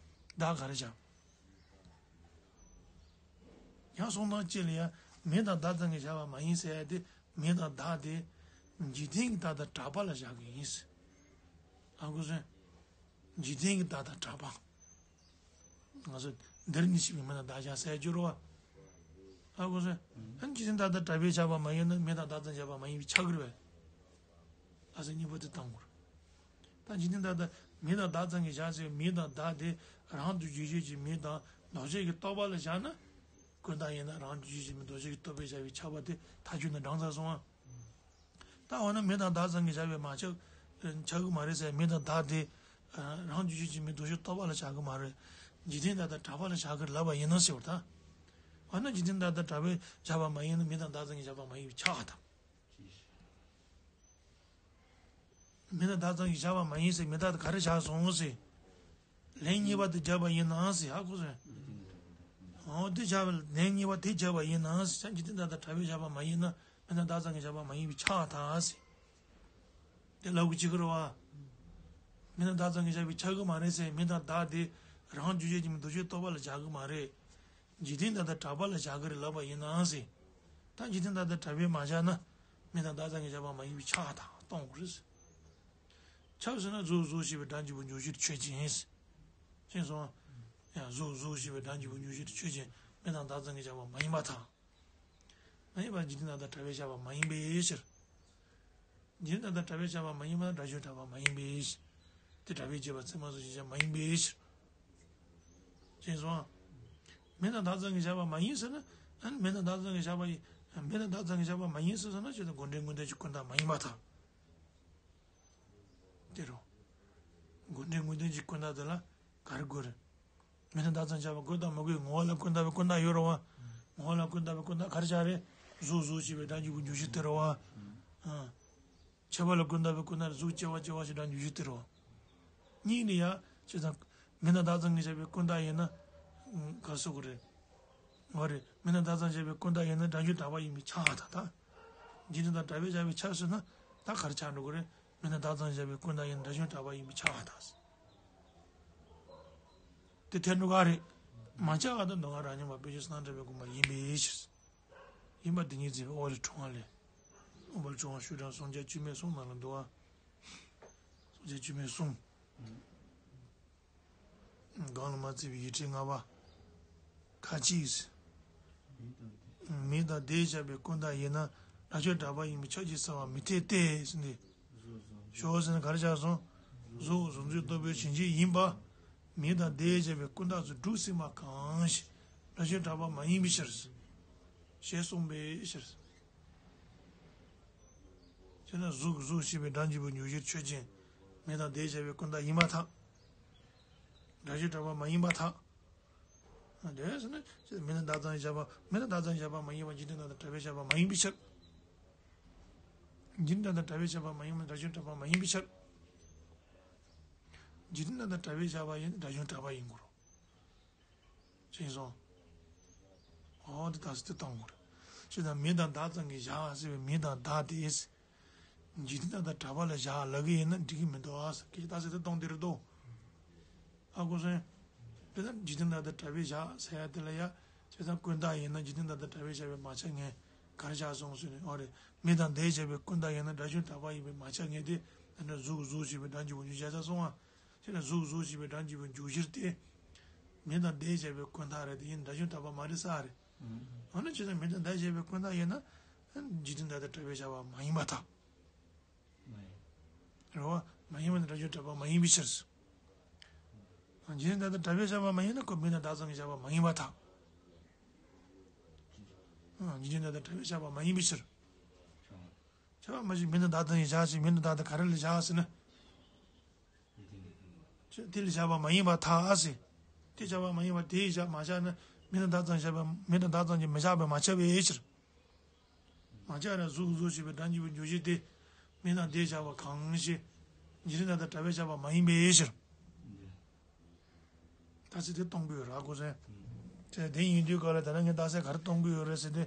བདག་ག་རེ་བཞག་ཡང་གསུང་སྟངས་གཅིག་ལ་ཡང་མིང་དང་བདག་ཙམ་གྱིས་བཞག་པ་མ་ཡིན་ཟེར་ཡ་དེ། མིང་དང་བདག་དེ་འཇིག་རྟེན་གྱི་བདག་དང་གྲགས་པ་ལ་བཞག་གི་ཡིན་ཟེར། ཧ་གོ་སོང་། འཇིག་རྟེན་གྱི་བདག་དང་གྲགས་པ། ང་ཚོ་འདིར་གཉིས་ཕྱིས་པའི་མིང་དང་བདག་བཞག་ཟེར་རྒྱུ་རེད་བ། ཧ་གོ་སོང་། ཨ་ནི་འཇིག་རྟེན་བདག་དང་གྲགས་པས་བཞག་པ་མ་ཡིན་ན་མིང་དང་བདག་ཙམ་བཞག་པ་མ་ཡིན་པའི་ཆ་གི་རེད་པས། ཨ་ཟེར་གཉིས་པོ་དེ་བཏང་དགོས་རེད། ད་འཇིག་རྟེན་བདག་དང་མིང་དང་བདག་ཙམ་གྱིས་བཞག་ཟེར། མིང་དང་བདག་དེ་རང་དུ་འཇུག་བྱེད་ཀྱི་མིང་དང་ལྡོག་ཆོས་ཀྱི་རྟོག་པ་ལ་བཞག་ན། ཀུན་བཏགས་ཡིན་ན་རང་དུ་འཇུག་བྱེད་ཀྱི་མིང་ལྡོག་ཆོས་ཀྱི་རྟོག་པས་བཞག་པའི་ཆགས་པ་དེ་ཐལ་འགྱུར་ནས་འབྲང་ཚར་སོང་ཨ། ད་འོ་ན་མིང་དང་བདག་ཙམ་གྱིས་བཞག་པས་མ་ཆགས། ཆགས་ཀྱི་མ་རེད་ཟེར། མིང་དང་བདག་དེ་རང་དུ་འཇུག་བྱེད་ཀྱི་མིང་ལྡོག་ཆོས་རྟོག་པ་ལ་བཞག་གི་མ་རེད། འཇིག་རྟེན་བདག་དང་གྲགས་པ་ལ་བཞག་གི་རེད་ལབ་པ་ཡིན་ན་ཟེར་བ་དང་། འོ་ན་འཇིག་རྟེན་བདག་དང་གྲགས་པས་བཞག་པ་མ་ཡིན་ན་མིང་དང་བདག་ཙམ་གྱིས་བཞག་པ་མ་ཡིན་པའི་ཆགས་པ་དང་། མིང་དང་བདག་ཙམ་གྱིས་བཞག་པ་མ་ཡིན་ཟེར། མིང་བདག་དེ་ག་རེ་བཞག་སོང་ཟེར། ལན་གཉིས་པ་དེ་བརྒྱབ་པ་ཡིན་ན་ཟེར། ཧ་གོ་སོང་། འོ་དེ་བཞག་པ་ལན་གཉིས་པ་དེ་བརྒྱབ་པ་ཡིན་ན་ཟེར། འཇིག་རྟེན་བདག་དང་གྲགས་པས་བཞག་པ་མ་ཡིན་ན་མིང་དང་བདག་ཙམ་གྱིས་བཞག་པ་མ་ཡིན་པའི་ཆགས་པ་དང་ཟེར། དེ་ལབ་དགོས་ཀྱི་རེད་བ། མིང་དང་བདག་ཙམ་གྱིས་བཞག་པའི་ཆགས་ཀྱི་མ་རེད་ཟེར། མིང་དང་བདག་དེ་རང་འཇུག་བྱེད་ཀྱི་མིང་ལྡོག་ཆོས་རྟོག་པ་ལ་བཞག་གི་མ་རེད། འཇིག་རྟེན་བདག་དང་གྲགས་པ་ལ་བཞག་གི་རེད་ལབ་པ་ཡིན་ན་ཟེར། ད་འཇིག་རྟེན་བདག་དང་གྲགས་པས་མ་བཞག་ན་མིང་དང་བདག་ཙམ་གྱིས་བཞག་པ་མ་ཡིན་པའི་ཆགས་པ་དང་སྟོན་དགོས་རེད་ཟེར། ཆགས་ཟེར་ན་གཟུགས་གཟུགས་ཞེས་པའི་སྒྲ་འཇུག་པའི་འཇུག་གཞིར་ཆོས་ཅན། ཤེས་སོང་། ཡང་གཟུགས་གཟུགས་ཞེས་པའི་སྒྲ་འཇུག་པའི་འཇུག་གཞིར་ཆོས་ཅན། མིང་དང་བདག་ཙམ་གྱིས་བཞག་པ་མ་ཡིན་པར་ཐལ། མ་ཡིན་པར་འཇིག་རྟེན་བདག་དང་གྲགས་པས་བཞག་པ་མ་ཡིན་པའི་ཕྱིར། འཇིག་རྟེན་བདག་དང་གྲགས་པས་བཞག་པ་མ་ཡིན་པ་ན་སྒྲ་གཞུང་གྲགས་པ་མ་ཡིན་པའི་ཕྱིར། དེ་གྲགས་པས་བྱས་པ་ཚད་མ་སོགས་ཀྱིས་བཞག་མ་ཡིན་པའི་ཕྱིར། ཅེས་སོ། མིང་དང་བདག་ཙམ་གྱིས་བཞག་པ་མ་ཡིན་ཟེར་ན། ཨ་ནི་མིང་དང་བདག་ཙམ་གྱིས་བཞག་པ་ཡིན། མིང་དང་བདག་ཙམ་གྱིས་བཞག་པ་མ་ཡིན་ཟེར་ན་ཅི་ད་དགོས་འབྲེལ་དངོས་ལྡན་གྱི་ཀུན་བཏགས་མ་ཡིན་པར་ཐལ། དེ་རུ། དགོས་འབྲེལ་དངོས་ལྡན་གྱི་ཀུན་བཏགས་དེ་ལ་ག་རེ་དགོས་རེད། མིང་དང་བདག་ཙམ་བཞག་པ་དགོས་དང་མི་དགོས། ངོ་བོ་ལ་ཀུན་བཏགས་པའི་ཀུན་བཏགས་ཡོད་རེད་བ། ངོ་བོ་ལ་ཀུན་བཏགས་པའི་ཀུན་བཏགས་ག་རེ་བཞག་རེད། གཟུགས་གཟུགས་ཞེས་པའི་སྒྲ་འཇུག་པའི་འཇུག་གཞི་དེ་རེད་བ། ཨ། སྐྱེ་བ་ལ་ཀུན་བཏགས་པའི་ཀུན་བཏགས་རེད། གཟུགས་སྐྱེ་བ་སྐྱེ་བ་ཞེས་སྒྲ་འཇུག་གཞི་དེ་རེད་བ། གཉིས་ནི་ཡ། བྱས་ཙང་། མིང་དང་བདག་ཙམ་གྱིས་བཞག་པའི་ཀུན་བཏགས་ཡིན་ན། ག་རེ་ཟེར་དགོས་རེད། འོ་རེད། མིང་དང་བདག་ཙམ་བཞག་པའི་ཀུན་བཏགས་ཡིན་ན་སྒྲ་གཞུང་གྲགས་པ་ཡིན་པའི་ཆ་ད་ལྟ། འཇིག་རྟེན་དང་གྲགས་པས་བཞག་པའི་ཆ་ཟེར་ན་ད་ག་རེ་ཆགས་འགྲོ་གི་རེད། མིང་དང་བདག་ཙམ་བཞག་པའི་ཀུན་བཏགས་ཡིན་ན་སྒྲ་གཞུང་གྲགས་པ་ཡིན་པའི་ཆ་ད། དེ་ཐལ་འགྲོ་ག་རེད། མ་ཆགས་པ་དང་མདོ་སྔགས་རང་མཉམ་པ་དཔེ་བྱད་སྣང་བྲལ་བའི་དགོངས་པ་ཡིན་པའི་ཕྱིར། ཡིན་པ་དེ་ཉིད་འཛིན་པའི་དབང་ལས་འཁྲུངས་པ་ལས། དབང་པོ་ལས་བྱུང་བ་ཞུ་དང་སངས་རྒྱས་བཅོས་མའི་གསུང་ནང་ལ་འདུ་བ། སངས་རྒྱས་བཅོས་མའི་གསུང་། གང་ལ་མ་བརྩིས་པའི་ཡིད་ཁྲིད་ལྔ་པ། ཁ་ཅིག་མིང་དང་དེས་བཞག་པའི་ཀུན་བཏགས་ཡིན་ན་སྒྲ་གཞུང་གྲགས་པ་ཡིན་པའི་ཕྱོགས་ཀྱིས་བསལ་བ་མི་འཐད་དེ་ཟེར་ནས། ཞོག་ཟེར་ན་ག་རེ་བཞག་སོང་། གཟུགས་གཟུགས་འཛིན་རྟོག་པའི་བྱིན་གྱིས་ཡིན་པ། མིང་དང་དེས་བཞག་པའི་ཀུན་བཏགས་སུ་གྲུབ་སྲིད་མ་གང་ཞིག་སྒྲ་གཞུང་གྲགས་པ་མ་ཡིན་པའི་ཕྱིར། ཞེས་གསུངས་པའི་ཕྱིར། བྱས་ན་གཟུགས་གཟུགས་ཞེས་པའི་སྒྲ་འཇུག་པའི་འཇུག་གཞིར་ཆོས་ཅན། མིང་དང་དེས་བཞག་པའི་ཀུན་བཏགས་ཡིན་པར་ཐལ། སྒྲ་གཞུང་གྲགས་པ་མ་ཡིན་པར་ཐལ། དེ་ཟེར་ན་མིང་དང་བདག་ཙམ་བཞག་པ། མིང་དང་བདག་ཙམ་བཞག་པ་མ་ཡིན་པ་འཇིག་རྟེན་དང་གྲགས་པས་བཞག་པ་མ་ཡིན་པའི་ཕྱིར། འཇིག་རྟེན་དང་གྲགས་པས་བཞག་པ་མ་ཡིན་པ་སྒྲ་གཞུང་གྲགས་པ་མ་ཡིན་པའི་ཕྱིར། འཇིག་རྟེན་དང་གྲགས་པས་བཞག་པ་ཡིན་སྒྲ་གཞུང་གྲགས་པ་ཡིན་དགོས་རེད། ཅེས་སོ། འོ་དེ་ད་སྲིད་དུ་གཏོང་དགོས་རེད། ཅེས་དང་མིང་དང་བདག་ཙམ་གྱིས་བཞག་ཟེར་བའི་མིང་དང་བདག་དེ། འཇིག་རྟེན་དང་གྲགས་པ་ལ་བཞག་ལབ་ཀྱི་ཡིན་ན་འགྲིག་གི་མི་འདུག་ཨ། སྐད་ཆ་ད་སྲིད་དུ་གཏོང་དེ་རེད་དོ། ཨ་ཁུ་སོན། དཔེར་ན་འཇིག་རྟེན་དང་གྲགས་པས་བཞག་ཟེར་ཡ་དེ་ལ་ཡ། བྱས་ཙང་ཀུན་བཏགས་ཡིན་ན་འཇིག་རྟེན་དང་གྲགས་པས་བཞག་པའི་མ་ཆགས་ངེས་ག་རེ་བཞག་སོང་ཟེར་ནས། འོ་རེད། མིང་དང་དེས་བཞག་པའི་ཀུན་བཏགས་ཡིན་ན་སྒྲ་གཞུང་གྲགས་པ་ཡིན་པའི་མ་ཆགས་ངེས་དེ། ཨ་ནི་གཟུགས་གཟུགས་ཞེས་པའི་སྒྲ་འཇུག་པ་འཇུག་བྱས་ཙང་སོང་ཨ། དེ་ནས་གཟུགས་གཟུགས་ཞེས་པའི་སྒྲ་འཇུག་པའི་འཇུག་གཞིར་ཏེ། མིང་དང་དེས་བཞག་པའི་ཀུན་བཏགས་རེད་དེ་ཡིན་སྒྲ་གཞུང་གྲགས་པ་མ་རེད་ས་རེད། འོ་ན་ཅི་ལྟར་མིང་དང་དེས་བཞག་པའི་ཀུན་བཏགས་ཡིན་ན། འཇིག་རྟེན་དང་གྲགས་པས་བཞག་པ་མ་ཡིན་པར་ཐལ། རེད་བ། མ་ཡིན་པ་ནི་སྒྲ་གཞུང་གྲགས་པ་མ་ཡིན་པའི་ཕྱིར། འཇིག་རྟེན་དང་གྲགས་པས་བཞག་པ་མ་ཡིན་ན་ཁོ་མིང་དང་བདག་ཙམ་གྱིས་བཞག་པ་མ་ཡིན་པར་ཐལ། འཇིག་རྟེན་དང་གྲགས་པས་བཞག་པ་མ་ཡིན་པའི་ཕྱིར། ཁྱབ་པ་མ་བྱས་མིང་དང་བདག་ཙམ་གྱིས་བཞག་ཅིང་མིང་དང་བདག་དེ་ག་རེ་ལ་བཞག་ཟེར་ན། དེ་ལ་བཞག་པ་མ་ཡིན་པར་ཐལ་ཟེར། དེ་བཞག་པ་མ་ཡིན་པར་དེ་ཡིས་བཞག་མ་བཞག་ན་མིང་དང་བདག་ཙམ་བཞག་པ་མིང་དང་བདག་ཙམ་གྱིས་མི་བཞག་པས་མ་ཁྱབ་པའི་ཕྱིར། མ་ཆགས་ར་གཟུགས་གཟུགས་ཞེས་པའི་སྒྲ་འཇུག་པའི་འཇུག་གཞི་དེ་མིང་དང་བརྡས་བྱ་བ་གང་ཞིག་འཇིག་རྟེན་དང་བྲལ་བས་བྱ་བ་མ་ཡིན་པའི་ཕྱིར། ད་ཚིག་དེ་སྟོང་གི་ཡོད་ར་གོ་སོང་། དེ་དེ་ཡིན་དུས་ག་ལ་ད་ནི་ངས་རྟགས་གསལ་ག་རེ་སྟོང་གི་ཡོད་རེད་ཟེར་ཏེ།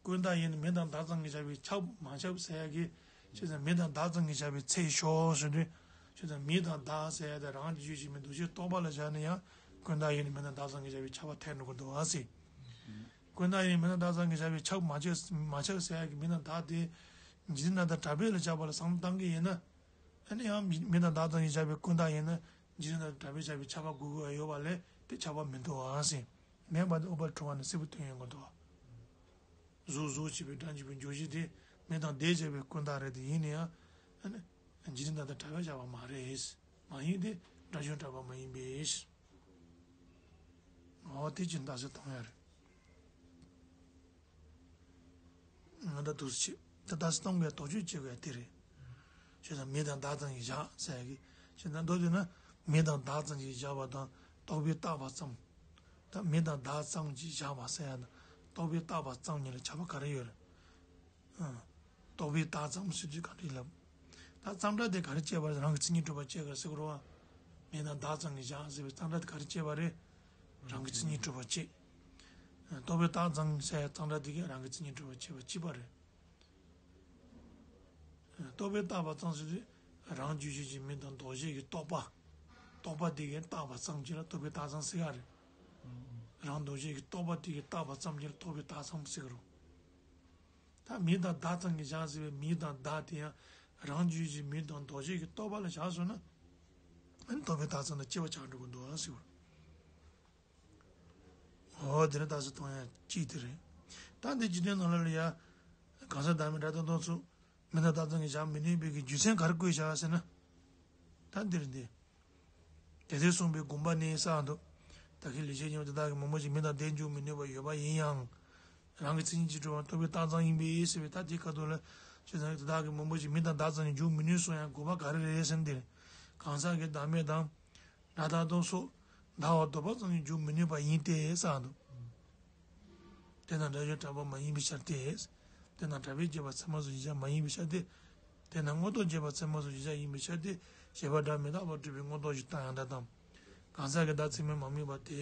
ཀུན་བཏགས་ཡིན་ན་མིང་དང་བརྡ་ཙམ་གྱིས་བྱ་བའི་ཁྱབ་མ་ཁྱབ་ཟེར་ཡ་གི། བྱས་ཙང་མིང་དང་བརྡ་ཙམ་གྱིས་བྱ་བའི་ཚད་ཤོག་ཟེར་དུས། བྱས་ཙང་མིང་དང་བརྡ་ཟེར་ཡ་དེ་རང་གི་ཆོས་ཅན་མིན་འདུ་བྱེད་རྟོག་པ་ལ་བཞག་ན་ཡང་ཀུན་བཏགས་ཡིན་ན་མིང་དང་བརྡ་ཙམ་གྱིས་བྱ་བའི་ཁྱབ་པ་འཐད་འགྲོ་གི་འདུག་ཨ་ཟེར། ཀུན་བཏགས་ཡིན་ན་མིང་དང་བརྡ་ཙམ་གྱིས་བྱ་བའི་ཁྱབ་མ་ཁྱབ་མ་ཁྱབ་ཟེར་ཡ་གི་མིང་དང་བརྡ་དེ་འཇིག་རྟེན་དང་བྲལ་བས་ལ་ཁྱབ་པ་ལ་བསམ་བློ་བཏང་གི་ཡིན་ན། ཨ་ནི་ཡང་མིང་དང་བརྡ་ཙམ་གྱིས་བྱ་བའི་ཀུན་བཏགས་ཡིན་ན་འཇིག་རྟེན་དང་བྲལ་བས་བྱ་བའི་ཁྱབ་པ་དགོས་ཀྱི་ཡོད་པ་ལས་དེ་ཁྱབ་པ་མི་འདུག་ཨ་ཟེར། མེད་པ་དེ་ཨུཏྤལ་ཁྲོ་བ་ནས་གསལ་པོ་སྟོན་ཡོང་གི་འདུག་གཟུགས་གཟུགས་ཞེས་པའི་སྒྲ་འཇུག་པའི་འཇུག་གཞི་དེ་མིང་དང་བརྡས་བྱ་བའི་ཀུན་བཏགས་རེད་དེ་ཡིན་ན་ཡང་། ཨ་ནི་འཇིག་རྟེན་དང་བྲལ་བས་བྱ་བ་མ་རེད། མ་ཡིན་ཏེ་སྒྲ་གཞན་གྲགས་པ་མ་ཡིན་པའི་ཕྱིར། འོ་དེ་ཅི་རྟགས་གསལ་གཏོང་ཡ་རེད། ང་ད་དུས་སུ་ཆེ་ད་ལྟ་སྟོང་གི་དོགས་གཅོད་བྱེད་དགོས་དེ་རེད། བྱས་ཙང་མིང་དང་བརྡ་ཙམ་གྱིས་བཞག་ཟེར་གི། བྱས་ཙང་མདོར་བསྡུས་ན་མིང་དང་བརྡ་ཙམ་གྱིས་བཞག་པ་དང་རྟོག་པས་བཏགས་པ་ཙམ། ད་མིང་དང་བརྡ་ཙམ་གྱིས་བཞག་པ་ཟེར་ཡ་དང་རྟོག་པས་བཏགས་པ་ཙམ་གཉིས་ལ་ཁྱད་པར་ག་རེ་ཡོད་རེད། ཨ། རྟོག་པས་བཏགས་ཙམ་ཟེར་དུས་ག་འདྲ་ལབ། ད་ཙམ་སྒྲ་དེ་ག་རེ་བྱས་པ་རེད། རང་གི་མཚན་ཉིད་གྲུབ་པ་བྱེད་ག་ཟེར་གི་རེད་བ། མིང་དང་བརྡ་ཙམ་གྱིས་བཞག་ཟེར་བའི་ཙམ་སྒྲ་དེ་ག་རེ་བྱས་པ་རེད། རང་གི་མཚན་ཉིད་གྲུབ་པ་བྱེད། རྟོག་པས་བཏགས་ཙམ་ཟེར་ཡ་ཙམ་སྒྲ་དེ་གས་རང་གི་མཚན་ཉིད་གྲུབ་པ་བྱེད་པ་གཅིག་པ་རེད། རྟོག་པས་བཏགས་པ་ཙམ་ཟེར་དུས་རང་རྒྱུད་གཞིར་གྱུར་མིང་དང་ལྡོག་བྱེད་ཀྱི་རྟོག་པ། རྟོག་པ་དེ་གས་བཏགས་པ་ཙམ་གྱིས་ལ་རྟོག་པས་བཏགས་ཙམ་ཟེར་ག་རེད། རང་ལྡོག་བྱེད་ཀྱི་རྟོག་པ་དེ་གས་བཏགས་པ་ཙམ་གྱིས་ལ་རྟོག་པས་བཏགས་ཙམ་ཟེར་གི་རེད། ད་མིང་དང་བརྡ་ཙམ་གྱིས་བཞག་ཟེར་བའི་མིང་དང་བརྡ་དེ་ཡང་རང་རྒྱུད་ཀྱི་མིང་དང་ལྡོག་བྱེད་ཀྱི་རྟོག་པ་ལ་བཞག་སོང་ན། ཨ་ནི་རྟོག་པས་བཏགས་ཙམ་དང་སྐྱེ་བ་ཆགས་འགྲོ་གི་འདུག་ཨ་ཟེར་བ། འོ་དེ་ནི་རྟགས་གསལ་གཏོང་ཡ་གཅིག་དེ་རེད། ད་འདི་འཇིག་རྟེན་ནང་ལ་ལ་ཡ། གང་ཟག་བདག་མེད་སྒྲ་དང་དོན་སོགས་མིང་དང་བརྡ་ཙམ་གྱིས་བཞག་མི་ནུས་པའི་གི་རྒྱུ་མཚན་ག་རེ་བཀོད་བཞག་ཟེར་ན། ད་འདིར་འདི། དེ་ལྟར་གསུངས་པའི་དགོངས་པ་ནི་གསལ་འདུག་ད་གིན་ལེགས་བཤད་སྙིང་པོ་དེ་དག་གི་མང་པོ་ཞིག་མིང་དང་བརྡས་འཇུག་མི་ནུས་པ་ཡོད་པ་ཡིན་ཡང་། རང་གི་མཚན་ཉིད་ཀྱིས་གྲུབ་པ་རྟོག་པས་བཏགས་ཙམ་ཡིན་པས་ཟེར་བའི་ད་དེའི་ཁ་ཐུག་ལ། ཅེས་དང་དེ་དག་གི་མང་པོ་ཞིག་མིང་དང་བརྡ་ཙམ་གྱིས་འཇུག་མི་ནུས་གསུང་ཡང་དགོས་པ་ག་རེ་རེད་ཟེར་ན་འདིར། གང་ཟག་གི་བདག་མེད་དང་། སྒྲ་དང་དོན་སོགས་བརྡ་བར་ལྡོག་པ་ཙམ་གྱིས་འཇུག་མི་ནུས་པ་ཡིན་ཏེ་གསལ་འདུག་དེ་དང་སྒྲ་གཞན་གྲགས་པ་མ་ཡིན་པའི་ཕྱིར་ཏེ། དེ་དང་གྲགས་པས་བྱས་པ་ཚད་མ་སོགས་གཞིར་བཞག་མ་ཡིན་པའི་ཕྱིར་ཏེ། དེ་དང་དངོས་རྟོགས་བྱས་པ་ཚད་མ་སོགས་གཞིར་བཞག་ཡིན་པའི་ཕྱིར་ཏེ། བྱས་པ་སྒྲ་མི་རྟག་པར་གྲུབ་པའི་དངོས་རྟོགས་ཀྱི་རྟགས་ཡང་དག་དང་། གང་ཟག་གི་བདག་ཚད་མས་མ་དམིགས་པ་དེ།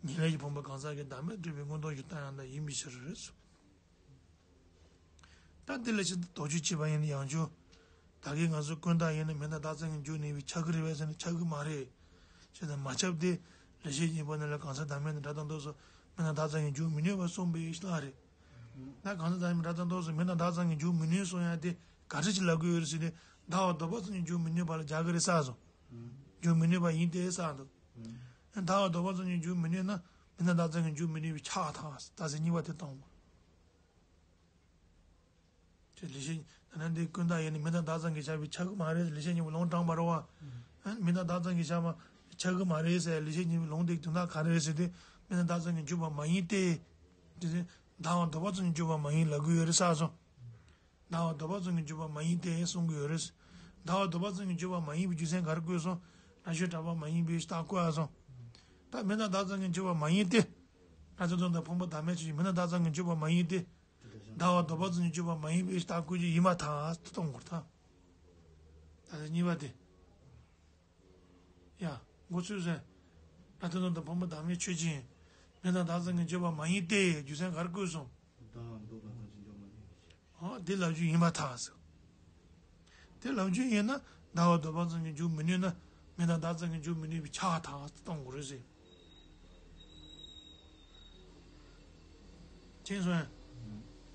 ཉེར་ལེན་གྱིས་ཕོངས་པ་གང་ཟག་གི་བདག་མེད་གྲུབ་པའི་དངོས་རྟོགས་ཀྱི་རྟགས་ཡང་དག་ཡིན་པའི་ཕྱིར། ད་འདི་ལ་ཕྱིར་དོགས་གཅོད་བྱས་པ་ཡིན་ན་ཡང་ཆོས། ད་གིན་ང་ཚོ་ཀུན་བཏགས་ཡིན་ན་མིང་དང་བརྡ་ཙམ་གྱིས་འཇུག་ནུས་པས་ཁྱབ་ཀྱི་རེད་པས་ཟེར་ན་ཁྱབ་ཀྱི་མ་རེད། བྱས་ཙང་མ་ཁྱབ་སྟེ། ལེགས་བཤད་སྙིང་པོ་ནང་ལ་གང་ཟག་བདག་མེད་དང་སྒྲ་དང་དོན་སོགས་མིང་དང་བརྡ་ཙམ་གྱིས་འཇུག་མི་ནུས་པར་གསུངས་པའི་ཕྱིར་རེད། ད་གང་ཟག་བདག་མེད་སྒྲ་དང་དོན་སོགས་མིང་དང་བརྡ་ཙམ་གྱིས་འཇུག་མི་ནུས་གསུང་ཡ་དེ་ག་འདྲ་ཅིག་ལབ་ཀྱི་ཡོད་རེད་ཟེར་ཏེ། བརྡ་བར་ལྡོག་པ་ཙམ་གྱིས་འཇུག་མི་ནུས་པ་ལ་སྦྱར་གྱི་རེད་གསུངས་སོང་། འཇུག་མི་ནུས་པ་ཡིན་ཏེ་གསུངས་འདུག་བརྡ་བར་ལྡོག་པ་ཙམ་གྱིས་འཇུག་མི་ནུས་ན་མིང་དང་བརྡ་ཙམ་གྱིས་འཇུག་མི་ནུས་པའི་ཁྱབ་པ་དང་རྟགས་གསལ་གཉིས་པ་དེ་སྟོན་པ། དེ་ལེགས་བཤད་ད་ནི་འདི་ཀུན་བཏགས་ཡིན་ན་མིང་དང་བརྡ་ཙམ་གྱིས་བཞག་པའི་ཁྱབ་ཀྱི་མ་རེད། ལེགས་བཤད་སྙིང་པོ་ལུང་དྲངས་པ་རེད་བ། མིང་དང་བརྡ་ཙམ་གྱིས་བཞག་པ་ཁྱབ་ཀྱི་མ་རེད་ཟེར། ལེགས་བཤད་སྙིང་པོའི་ལུང་དེའི་དོན་དག་ག་རེ་རེད་ཟེར་དུས་མིང་དང་བརྡ་ཙམ་གྱིས་འཇུག་པ་མ་ཡིན་ཏེ། དེ་བརྡ་བར་ལྡོག་པ་ཙམ་གྱིས་འཇུག་པ་མ་ཡིན་ལབ་ཀྱི་ཡོད་རེད་གསུངས་སོང་། བརྡ་བར་ལྡོག་པ་ཙམ་གྱིས་འཇུག་པ་མ་ཡིན་ཏེ་གསུང་གི་ཡོད་རེད། བརྡ་བར་ལྡོག་པ་ཙམ་གྱིས་འཇུག་པ་མ་ཡིན་པའི་རྒྱུ་མཚན་ག་རེ་བཀོད་སོང་། སྒྲ་གཞན་གྲགས་པ་མ་ཡིན་པའི་རྟགས་བཀོད་སོང་། ད་མིང་དང་བརྡ་ཙམ་གྱིས་འཇུག་པ་མ་ཡིན་ཏེ། སྒྲ་དང་དོན་དང་ཕུང་པོ་བདག་མེད་ཆོས་ཅན་མིང་དང་བརྡ་ཙམ་གྱིས་འཇུག་པ་མ་ཡིན་ཏེ། བརྡ་བར་ལྡོག་པ་ཙམ་གྱིས་འཇུག་པ་མ་ཡིན་པའི་རྟགས་བཀོད་རྒྱུ་ཡིན་པར་ཐལ་གཏོང་དགོས་ཐལ། ད་ལྟ་གཉིས་པ་དེ། ཡ། མགོ་ཚོས་ཟེར། སྒྲ་དང་དོན་དང་ཕུང་པོ་བདག་མེད་ཆོས་ཅན། མིང་དང་བརྡ་ཙམ་གྱིས་འཇུག་པ་མ་ཡིན་ཏེ་རྒྱུ་མཚན་ག་རེ་བཀོད་སོང་། བརྡ་བར་ལྡོག་པ་ཙམ་གྱིས་འཇུག་མ་ནུས། ཨོ་དེ་ལབ་རྒྱུ་ཡིན་པར་ཐལ་ཟེར། དེ་ལབ་རྒྱུ་ཡིན་ན་བརྡ་བར་ལྡོག་པ་ཙམ་གྱིས་འཇུག་མི་ནུས་ན་མིང་དང་བརྡ་ཙམ་གྱིས་འཇུག་མི་ནུས་པའི་ཁྱབ་པ་དང་གཏོང་དགོས་རེད་ཟེར། མཁྱེན་སོང་ངས།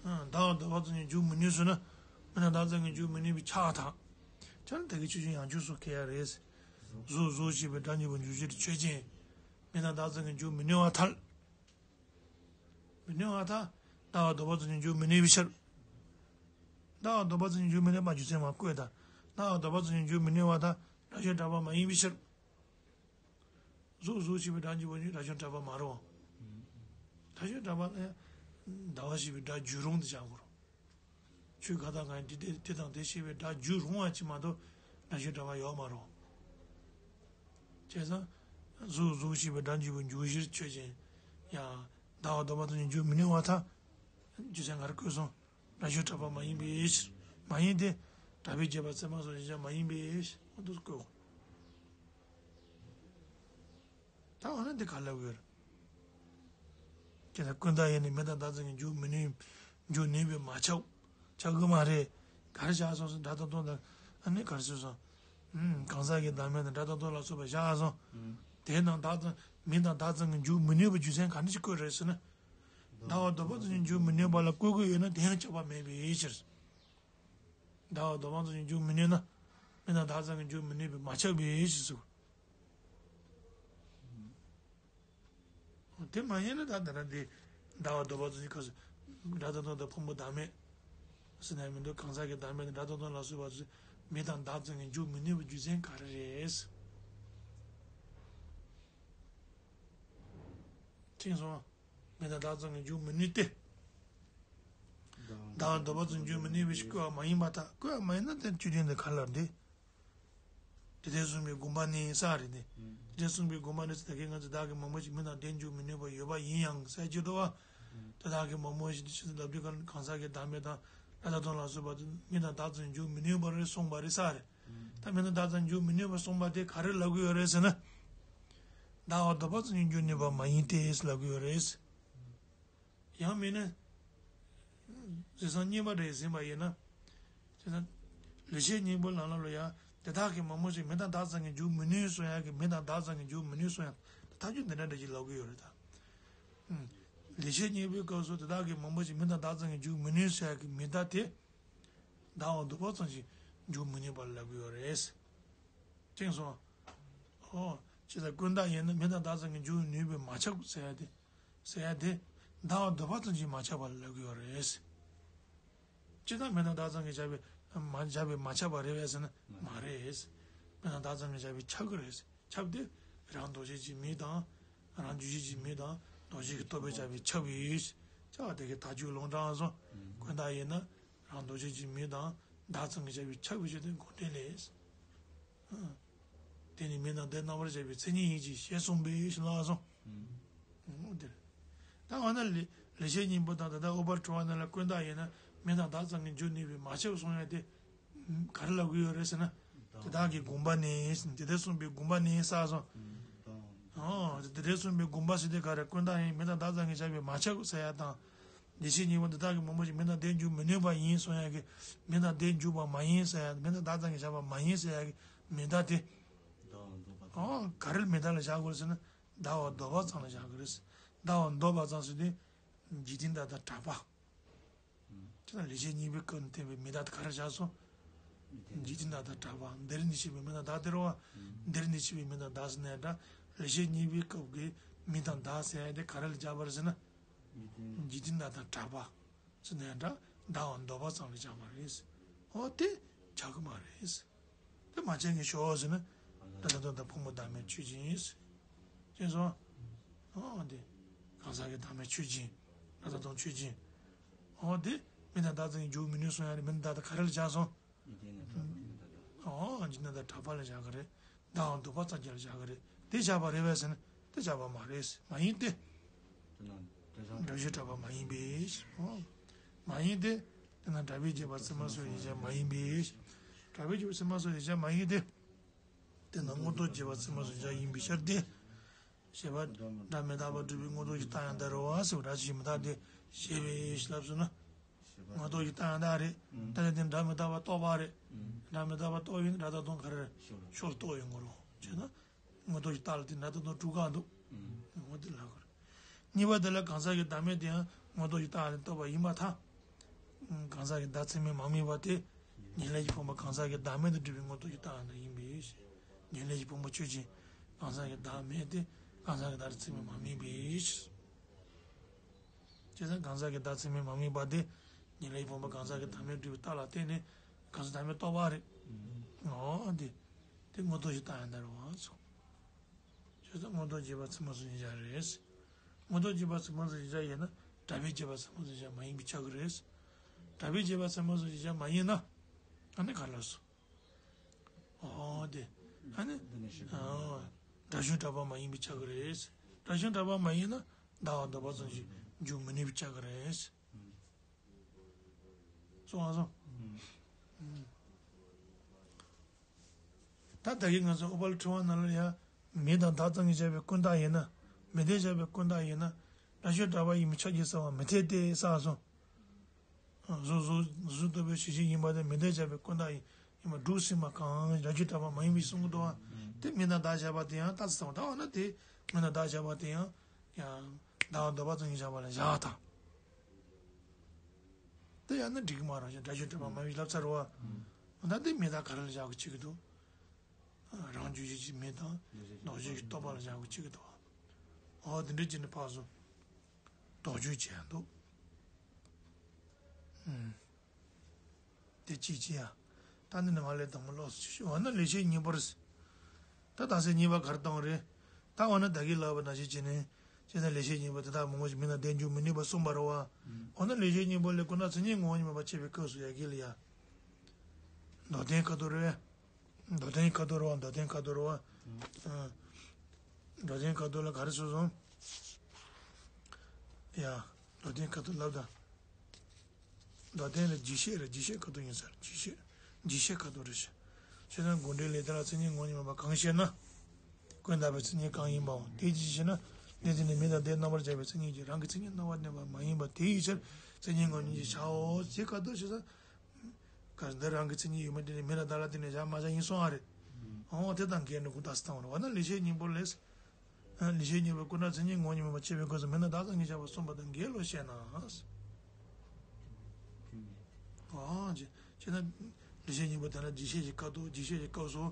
ཨ། བརྡ་བར་ལྡོག་པ་ཙམ་གྱིས་འཇུག་མི་ནུས་ཟེར་ན། མིང་དང་བརྡ་ཙམ་གྱིས་འཇུག་མི་ནུས་པའི་ཁྱབ་པ་དང་། ཁྱབ་ན་ད་གིན་ཆོས་ཅན་ཡང་ཆོས་སུ་འཁེལ་ཡ་རེད། གཟུགས་གཟུགས་ཞེས་པའི་སྒྲ་འཇུག་པའི་འཇུག་གཞིར་ཆོས་ཅན། མིང་དང་བརྡ་ཙམ་གྱིས་འཇུག་མི་ནུས་པར་ཐལ། མི་ནུས་པར་ཐལ། བརྡ་བར་ལྡོག་པ་ཙམ་གྱིས་འཇུག་མི་ནུས་པའི་ཕྱིར། བརྡ་བར་ལྡོག་པ་ཙམ་གྱིས་འཇུག་མི་ནུས་པ་རྒྱུ་མཚན་མ་བཀོད་དང་། བརྡ་བར་ལྡོག་པ་ཙམ་གྱིས་འཇུག་མི་ནུས་པར་ཐལ། སྒྲ་གཞན་གྲགས་པ་མ་ཡིན་པའི་ཕྱིར། གཟུགས་གཟུགས་ཞེས་པའི་སྒྲ་འཇུག་པ་ནི་སྒྲ་གཞན་གྲགས་པ་མ་རེད་བ། སྒྲ་གཞན་གྲགས་པ་ལ་ཡང་ཟླ་བ་ཞེས་པའི་སྒྲ་རྒྱུད་རུང་དུ་བྱ་དགོས་རེད། ཆོས་གང་དང་གང་ཡིན་དེ་དེ་དེ་དང་དེ་ཞེས་པའི་སྒྲ་རྒྱུད་རུང་བ་ཅིག་མ་གཏོགས་སྒྲ་གཞན་གྲགས་པ་ཡོད་མ་རེད་བ། བྱས་ཙང་གཟུགས་གཟུགས་ཞེས་པའི་སྒྲ་འཇུག་པའི་འཇུག་གཞིར་ཆོས་ཅན། ཡང་བརྡ་བར་ལྡོག་པ་ཙམ་གྱིས་འཇུག་མི་ནུས་པར་ཐལ། རྒྱུ་མཚན་ག་རེ་བཀོད་སོང་། སྒྲ་ཞུགས་གྲགས་པ་མ་ཡིན་པའི་ཕྱིར། མ་ཡིན་ཏེ། གྲགས་པས་བྱས་པ་ཚད་མ་སོགས་ཡིན་ཀྱང་མ་ཡིན་པའི་ཕྱིར། འོ་འདུག་སེ་བཀོད་དགོས། ད་འོ་ན་འདི་ག་ལ་དགོས་རེད། ཁྱེད་ལ་ཀུན་བརྟགས་ཡིན་ནི་མིང་དང་བདག་ཙམ་གྱི་འཇུག་མི་ནུས། འཇུག་ནུས་པས་མ་ཁྱབ། ཁྱབ་ཀྱི་མ་རེད། ག་རེ་བྱས་སོང་ཟེར་སྒྲ་དང་དོན་དང་ཨ་ནི་ག་རེ་ཟེར་སོང་། ཨུམ། གང་ཟག་གི་བདག་མེད་དང་སྒྲ་དང་དོན་ལ་སོགས་པ་བཞག་སོང་། ཨུམ། དེ་རྣམས་བདག་ཙམ་མིང་དང་བདག་ཙམ་གྱི་འཇུག་མི་ནུས་པ་རྒྱུ་མཚན་ག་འདྲ་ཞིག་བཀོད་རེད་ཟེར་ན། ཟླ་བ་ལྡོག་པ་ཙམ་གྱི་འཇུག་མི་ནུས་པ་ལ་བཀོད་ཀྱི་ཡོད་ན་དེ་ཡང་ཁྱབ་པ་མེད་པའི་ཕྱིར། ཟླ་བ་ལྡོག་པ་ཙམ་གྱི་འཇུག་མི་ནུས་ན། མིང་དང་བདག་ཙམ་གྱི་འཇུག་མི་ནུས་པས་མ་ཁྱབ་པའི་ཕྱིར་ཟེར། དེ་མ་ཡིན་ན་ད་ལྟ་ར་འདི་ཟླ་བ་ལྡོག་པ་ཙམ་གྱི་སྐབས་སུ་སྒྲ་དང་དོན་དང་ཕུང་པོ་བདག་མེད་ཟེར་ན་མི་འདུག་གང་ཟག་གི་བདག་མེད་དང་སྒྲ་དང་དོན་ལ་སོགས་པ་ཚོས་མིང་དང་བདག་ཙམ་གྱི་འཇུག་མི་ནུས་པའི་རྒྱུ་མཚན་ག་རེ་རེད། ཅེས་སོ། མིང་དང་བདག་ཙམ་གྱི་འཇུག་མི་ནུས་ཏེ། ཟླ་བ་ལྡོག་པ་ཙམ་འཇུག་མི་ནུས་པའི་ཕྱིར་བཀོད་པ་མ་ཡིན་པར་ཐལ། བཀོད་པ་མ་ཡིན་ན་དེ་བཅུད་ལྡན་དེ་ག་ལ་འདི། དེ་ལྟར་གསུངས་པའི་དགོངས་པ་ནི་ས་རེད་དེ། དེ་ལྟར་གསུངས་པའི་དགོངས་པ་ནི་ས་ད་གིན་ང་ཚོས་བདག་གི་མང་པོ་ཞིག་མིང་དང་ལྡན་འཇུག་མི་ནུས་པ་ཡོད་པ་ཡིན་ཡང་ཟེར་གྱི་འདུག་བ། དེ་དག་གི་མང་པོ་ཞིག་ཕྱི་ལབ་དུས་གང་ཟག་གི་བདག་མེད་དང་སྒྲ་དང་དོན་ལ་སོགས་པ་དེ་མིང་དང་བདག་ཙམ་འཇུག་མི་ནུས་པ་རེད་གསུངས་པ་རེད་ས་རེད། ད་མིང་དང་བདག་ཙམ་འཇུག་མི་ནུས་པ་གསུངས་པ་དེ་ག་རེ་ལབ་ཀྱི་ཡོད་རེད་ཟེར་ན། ཟླ་བ་ལྡོག་པ་ཙམ་གྱི་འཇུག་ནུས་པ་མ་ཡིན་ཏེ་ལབ་ཀྱི་ཡོད་རེད། ཡང་མིན་ན། རྗེས་སམ་གཉིས་པ་འདྲ་ཡིན་ཟིན་པ་ཡིན་ན། རྗེས་སམ། ལེགས་བཤད་སྙིང་པོའི་ལམ་ལ་ལོ་ཡ། དེ་དག་གི་མང་པོ་ཞིག་མིང་དང་བདག་ཙམ་གྱི་འཇུག་མི་ནུས་གསུང་ཡག་གི་མིང་དང་བདག་ཙམ་གྱི་འཇུག་མི་ནུས་གསུང་ཡག་ཐག་གཅོད་འདི་འདྲ་འདྲ་ཞིག་ལབ་ཀྱི་ཡོད་རེད་ད། ལེགས་བཤད་སྙིང་པོའི་སྐབས་སུ་དེ་དག་གི་མང་པོ་ཞིག་མིང་དང་བདག་ཙམ་གྱི་འཇུག་མི་ནུས་གསུང་ཡག་གི་མིང་བརྡ་དེ། ཟླ་བ་ལྡོག་པ་ཙམ་ཞིག་འཇུག་མི་ནུས་པ་ལབ་ཀྱི་ཡོད་རེད། ཅེས་སོ། ཨོ། ཅི་ལྟར་ཀུན་བརྟགས་ཡིན་ན་མིང་དང་བདག་ཙམ་གྱི་འཇུག་ནུས་པས་མ་ཁྱབ་ཟེར་ཡ་དེ། ཟེར་ཡ་དེ། ཟླ་བ་ལྡོག་པ་ཙམ་གྱིས་མ་ཁྱབ་པ་ལབ་ཀྱི་ཡོད་རེད། ཅི་ལྟར་མིང་དང་བདག་ཙམ་གྱིས་བཞག་པའི་མ་བཞག་པའི་མ་ཁྱབ་པ་རེད་པས་ཟེར་ན་མ་རེད། མིང་དང་བདག་ཙམ་གྱིས་བཞག་པའི་ཁྱབ་ཀྱི་རེད། ཁྱབ་སྟེ། རང་འདུ་བྱེད་ཀྱི་མིང་དང་། རང་རྒྱུ་བྱེད་ཀྱི་མིང་དང་འདུ་བྱེད་ཀྱི་རྟོག་པས་བཞག་པའི་ཁྱབ་པའི། ཁྱབ་པ་དེ་གའི་ཐག་གཅོད་ལུང་དྲངས་སོ། ཀུན་བརྟགས་ཡིན་ན། རང་འདུ་བྱེད་ཀྱི་མིང་དང་བདག་ཙམ་གྱིས་བཞག་པའི་ཁྱབ་པའི་ཆོས་དེ་དགོངས་འགྲེལ་ལས། དེ་ནི་མིང་དང་བརྡའི་རྣམ་པར་བཞག་པའི་མཚན་ཉིད་ཡིན་གྱི་ཞེས་གསུངས་པའི་ལ་སོ། འོ་དེ་རེད། ད་འོ་ན་ལེགས་བཤད་སྙིང་པོ་དང་ད་ལྟ་ཨུ་པ་དྲི་བ་ནང་ལ་ཀུན་བརྟགས་ཡིན་ན་མིང་དང་བདག་ཙམ་གྱིས་འཇུག་ནུས་པས་མ་ཁྱབ་གསུང་ཡ་དེ། ག་རེ་ལབ་ཀྱི་ཡོད་རེད་ཟེར་ན། དེ་དག་གི་དགོངས་པ་ནི། དེ་ལྟར་གསུངས་པའི་དགོངས་པ་ནི་ས་སོ། ཨོ། དེ་ལྟར་གསུངས་པའི་དགོངས་པ་ཟེར་དེ་ག་རེ་ཀུན་བརྟགས་ཡིན་མིང་དང་བདག་ཙམ་གྱིས་བཞག་པས་མ་ཁྱབ་ཟེར་ཡ་དང་། བདེ་གཤེགས་སྙིང་པོ་འདི་དག་གི་མང་པོ་ཞིག་མིང་དང་ལྡན་འཇུག་མི་ནུས་པ་ཡིན་གསུང་ཡ་གི་མིང་དང་ལྡན་འཇུག་པ་མ་ཡིན་ཟེར་ཡ་མིང་དང་བདག་ཙམ་གྱིས་བཞག་པ་མ་ཡིན་ཟེར་ཡ་གི་མིང་བརྡ་དེ། ཨོ། ག་རེ་ལ་མིང་བརྡ་ལ་བཞག་དགོས་ཟེར་ན་ཟླ་བ་ལྡོག་པ་ཙམ་ལ་བཞག་དགོས་རེད། ཟླ་བ་ལྡོག་པ་ཙམ་ཟེར་དུས་འཇིག་རྟེན་དང་བྲལ་བ། དེ་ལ་ལེགས་བཤད་སྙིང་པོའི་སྐབས་ནས་བསྟན་པའི་མིང་བརྡ་དེ་ག་རེ་བཞག་སོང་། འཇིག་རྟེན་དང་བྲལ་བ། འདིར་གནས་ཤེས་པའི་མིང་དང་བརྡ་དེ་རེད་བ། འདིར་གནས་ཤེས་པའི་མིང་དང་བརྡ་ཟེར་ནའི་འདྲ། ལེགས་བཤད་སྙིང་པོའི་སྐབས་ཀྱི་མིང་དང་བརྡ་ཟེར་ཡ་དེ་ག་རེ་ལ་སྦྱར་བ་རེད་ཟེར་ན། འཇིག་རྟེན་དང་བྲལ་བ་ཟེར་ནའི་འདྲ། ཟླ་བ་ལྡོག་པ་ཙམ་ལ་སྦྱར་བ་རེད། འོ་དེ་ཆགས་ཀྱི་མ་རེད། དེ་མ་བྱས་ནས་ཤོག་ཟེར་ན། སྒྲ་དང་དོན་དང་ཕུང་པོ་བདག་མེད་ཆོས་ཅན། ཅེས་སོ། འོ་དེ། གང་ཟག་གི་བདག་མེད་ཆོས་ཅན། སྒྲ་དང་དོན་ཆོས་ཅན། འོ་དེ། མིང་དང་བདག་ཙམ་གྱིས་འཇུག་མི་ནུས་གསུང་ཡ་རེད། མིང་དང་བདག་དེ་ག་རེ་ལ་སྦྱར་སོང་། འཇིག་རྟེན་དང་བྲལ་བ་ལ་སྦྱར་གི་རེད། ཟླ་བ་ལྡོག་པ་ཙམ་གྱི་ལ་སྦྱར་གི་རེད། དེ་བཞག་པ་རེད་པས་ཟེར་ན་དེ་བཞག་པ་མ་རེད། མ་ཡིན་ཏེ། སྒྲ་ཞུགས་གྲགས་པ་མ་ཡིན་པའི་ཕྱིར། མ་ཡིན་ཏེ། དེས་ན་གྲགས་པས་བྱས་པ་ཚད་མ་སོགས་ཡིན་ཀྱང་མ་ཡིན་པའི་ཕྱིར། གྲགས་པས་བྱས་པ་ཚད་མ་སོགས་ཡིན་ཀྱང་མ་ཡིན་ཏེ། དེས་ན་མངོན་རྟོགས་བྱས་པ་ཚད་མ་སོགས་ཡིན་ཀྱང་ཡིན་པའི་ཕྱིར་ཏེ། ཞེས་པ། སྒྲ་མི་རྟག་པར་སྒྲུབ་པའི་མངོན་རྟོགས་ཀྱི་རྟགས་ཡང་དག་རེད་བ་ཟེར་བ་འདྲ་ཞིག་མི་རྟག་སྟེ་ཞེས་པའི་ལབ་སོང་ན། མངོན་རྟོགས་ཀྱི་རྟགས་ཡང་དག་རེད། ད་ནི་དེ་སྒྲ་མི་རྟག་པ་རྟོགས་པ་རེད། སྒྲ་མི་རྟག་པ་རྟོགས་ཡོད་ན་སྒྲ་དང་དོན་ག་རེ་རེད། ཤོར་རྟོགས་ཡོད་ངོ་རོ། བྱས་ན། མངོན་རྟོགས་ཀྱི་རྟགས་ལ་དེ་སྒྲ་དང་དོན་གྲུབ་ག་འདུག་འོ་དེ་ལབ་དགོས་རེད། གཉིས་པ་དེ་ལ་གང་ཟག་གི་བདག་མེད་དེ་ཡང་མངོན་རྟོགས་ཀྱི་རྟགས་ལ་རྟོགས་པ་ཡིན་པར་ཐལ། གང་ཟག་གི་བདག་ཚད་མས་མ་དམིགས་པ་དེ། ཉེར་ལེན་གྱི་ཕུང་པོ་གང་ཟག་གི་བདག་མེད་དུ་སྒྲུབ་པའི་མངོན་རྟོགས་ཀྱི་རྟགས་ཡང་དག་ཡིན་པའི་ཕྱིར། ཉེར་ལེན་གྱི་ཕུང་པོ་ཆོས་ཅན། གང་ཟག་གི་བདག་མེད་དེ། གང་ཟག་གི་བདག་ཚད་མས་མ་དམིགས་པའི་ཕྱིར། བྱས་ཙང་གང་ཟག་གི་བདག་ཚད་མས་མ་དམིགས་པ་དེ། ཉེར་ལེན་གྱི་ཕུང་པོ་གང་ཟག་གི་བདག་མེད་སྒྲུབ་པའི་རྟགས་ལ་བརྟེན་ནས་གང་ཟག་བདག་མེད་རྟོགས་པ་རེད། འོ་དེ། དེ་མངོན་རྟོགས་ཀྱི་རྟགས་ཡང་དག་རེད་བ་སོ། བྱས་ཙང་མངོན་རྟོགས་བྱས་པ་ཚད་མ་སོགས་ཡིན་ཀྱང་རེད། མངོན་རྟོགས་བྱས་པ་ཚད་མ་སོགས་ཡིན་ཀྱང་ཡིན་ན་གྲགས་པས་བྱས་པ་ཚད་མ་སོགས་ཡིན་ཀྱང་མ་ཡིན་པས་ཁྱབ་ཀྱི་རེད། གྲགས་པས་བྱས་པ་ཚད་མ་སོགས་ཡིན་ཀྱང་མ་ཡིན་ན། ཨ་ནི་ག་རེ་ལབ་སོང་། འོ་དེ། ཨ་ནི། འདི་ནི་ཞིག་ཨོ། སྒྲ་ཞུགས་གྲགས་པ་མ་ཡིན་པས་ཁྱབ་ཀྱི་རེད། སྒྲ་ཞུགས་གྲགས་པ་མ་ཡིན་ན་ཟླ་བ་ལྡོག་པ་ཙམ་ཞིག་འཇུག་མི་ནུས་པས་ཁྱབ་ཀྱི་རེད། སོང་ཨ་སོང་། ད་ད་གིན་ང་ཚོ་ཨུ་པ་ལ་ཕྲེང་བ་ནང་ལ་ཡང་མེ་དང་བདག་ཙམ་གྱིས་བཞག་པའི་ཀུན་བརྟགས་ཡིན་ན། མེ་དེས་བཞག་པའི་ཀུན་བརྟགས་ཡིན་ན། སྒྲ་ཆོས་གྲགས་པ་ཡིན་པས་ཁྱབ་ཀྱི་ཟེར་བ་མི་འཐད་དེ་ཟེར་སོང་། གཟུགས་གཟུགས་གཟུགས་རྟོག་པའི་གཞི་ཤེས་ཡིན་པ་དེ་མེ་དེས་བཞག་པའི་ཀུན་བརྟགས་ཡིན་ཡིན་པ་འགྲུབ་སྲིད་མ་གང་སྒྲ་ཆོས་གྲགས་པ་མ་ཡིན་པའི་གསུང་གི་འདུག་བ། དེ་མེ་དང་བདག་བཞག་པ་དེ་ཡང་རྟགས་སུ་བཏང་བ་ད་འོ་ན་དེ་མེ་དང་བདག་བཞག་པ་དེ་ཡང་ཡང་བདག་པ་འདོད་པ་ཙམ་གྱིས་བཞག་པ་ལ་བཞག་དང་། དེ་ཡང་ན་འགྲིག་གི་མ་རེད་ཅེས་སྒྲ་ཆོས་གྲགས་པ་མ་ཡིན་པའི་ལབ་ཚར་བ། འོ་ན་དེ་མེ་དང་ག་རེ་ལ་བཞག་གི་བྱེད་ཀྱི་འདུག་རང་རྒྱུད་གཞི་ཅན་མེ་དང་ལྡོག་ཕྱོགས་ཀྱི་རྟོག་པ་ལ་བཞག་གི་བྱེད་ཀྱི་འདུག་འོ་དེ་འདྲ་བྱས་ནས་ཕར་སོང་། ལྡོག་ཕྱོགས་བྱས་འདུག་དེ་ཅིའི་ཕྱིར་ཡ། ད་འདི་ནི་ང་ལས་དང་པོ་ལོགས་སུ་ཅི་ཞུ་འོ་ན་ལེགས་བཤད་སྙིང་པོ་རེད། ད་རྟགས་གསལ་གཉིས་པ་ག་རེ་བཏང་རེད། ད་འོ་ན་ད་གིན་ལབ་པ་ནང་བཞིན་བྱས་ནས། བྱས་ན་ལེགས་བཤད་སྙིང་པོ་དེ་དག་མང་པོ་ཞིག་མིང་དང་ལྡན་འགྱུར་མི་ནུས་པ་གསུངས་པ་རེད་བ། འོ་ན་ལེགས་བཤད་སྙིང་པོ་ལས་ཀུན་བརྟགས་མཚན་ཉིད་ངོ་བོ་ཉིད་མིན་པ་འཆད་པའི་སྐབས་སུ་ཡ་གི་ལ་ཡ། མདོར་བསྟན་ཁ་ཐུག་རེད། མདོར་བསྟན་ཁ་ཐུག་རེད་བ། མདོར་བསྟན་ཁ་ཐུག་རེད་བ། མདོར་བསྟན་ཁ་ཐུག་ལ་ག་རེ་གསུངས་སོང་། ཡ། མདོར་བསྟན་ཁ་ཐུག་ལབ་དང་། མདོར་བསྟན་ལ་རྒྱས་བཤད་རེད། རྒྱས་བཤད་ཁ་ཐུག་ཡིན་ས་རེད། རྒྱས་བཤད། རྒྱས་བཤད་ཁ་ཐུག་རེད་ཤག་བྱས་ན་དགོངས་འགྲེལ་ལས་དེ་ལ་མཚན་ཉིད་ངོ་བོ་ཉིད་མིན་པ་གང་ཞེ་ན། ཀུན་བརྟགས་པའི་མཚན་ཉིད་གང་ཡིན་པའོ། དེ་ཅི་ཞེ་ན། དེ་དེ་ནི་མེ་དང་དེ་རྣམ་པར་གཞག་པའི་མཚན་ཉིད་ཀྱིས་རང་གི་མཚན་ཉིད་སྣང་བར་གནས་པ་མ་ཡིན་པ་དེ་ཡི་ཕྱིར་མཚན་ཉིད་ངོ་བོ་ཉིད་ཅེས་བྱའོ། ཞེས་ཁ་ཐུག་ཞེ་ས། ག་འདི་རང་གི་མཚན་ཉིད་ཡོད་མེད་དེ་ནི་མེ་ལ་བདག་ལ་བརྟེན་ནས་བཞག་མ་བཞག་ཡིན་གསུང་ཨ་རེད། འོ་དེ་དང་འགལ་འགྲོ་ཀུན་བརྟགས་སུ་བཏང་བ་རེད་བ་ན་ལེགས་བཤད་སྙིང་པོ་ལས། ལེགས་བཤད་སྙིང་པོའི་ཀུན་བརྟགས་མཚན་ཉིད་ངོ་བོ་ཉིད་མིན་པ་འཆད་པའི་སྐབས་སུ་མེ་དང་བདག་ཙམ་གྱིས་བཞག་པ་གསུངས་པ་དང་འགལ་ལོ་ཞེ་ན། ཨ་ཅེ། ཅེ་ན། ལེགས་བཤད་སྙིང་པོ་དེ་ལ་རྒྱས་བཤད་ཀྱི་སྐབས་སུ་རྒྱས་བཤད་ཀྱི་སྐབས་སུ།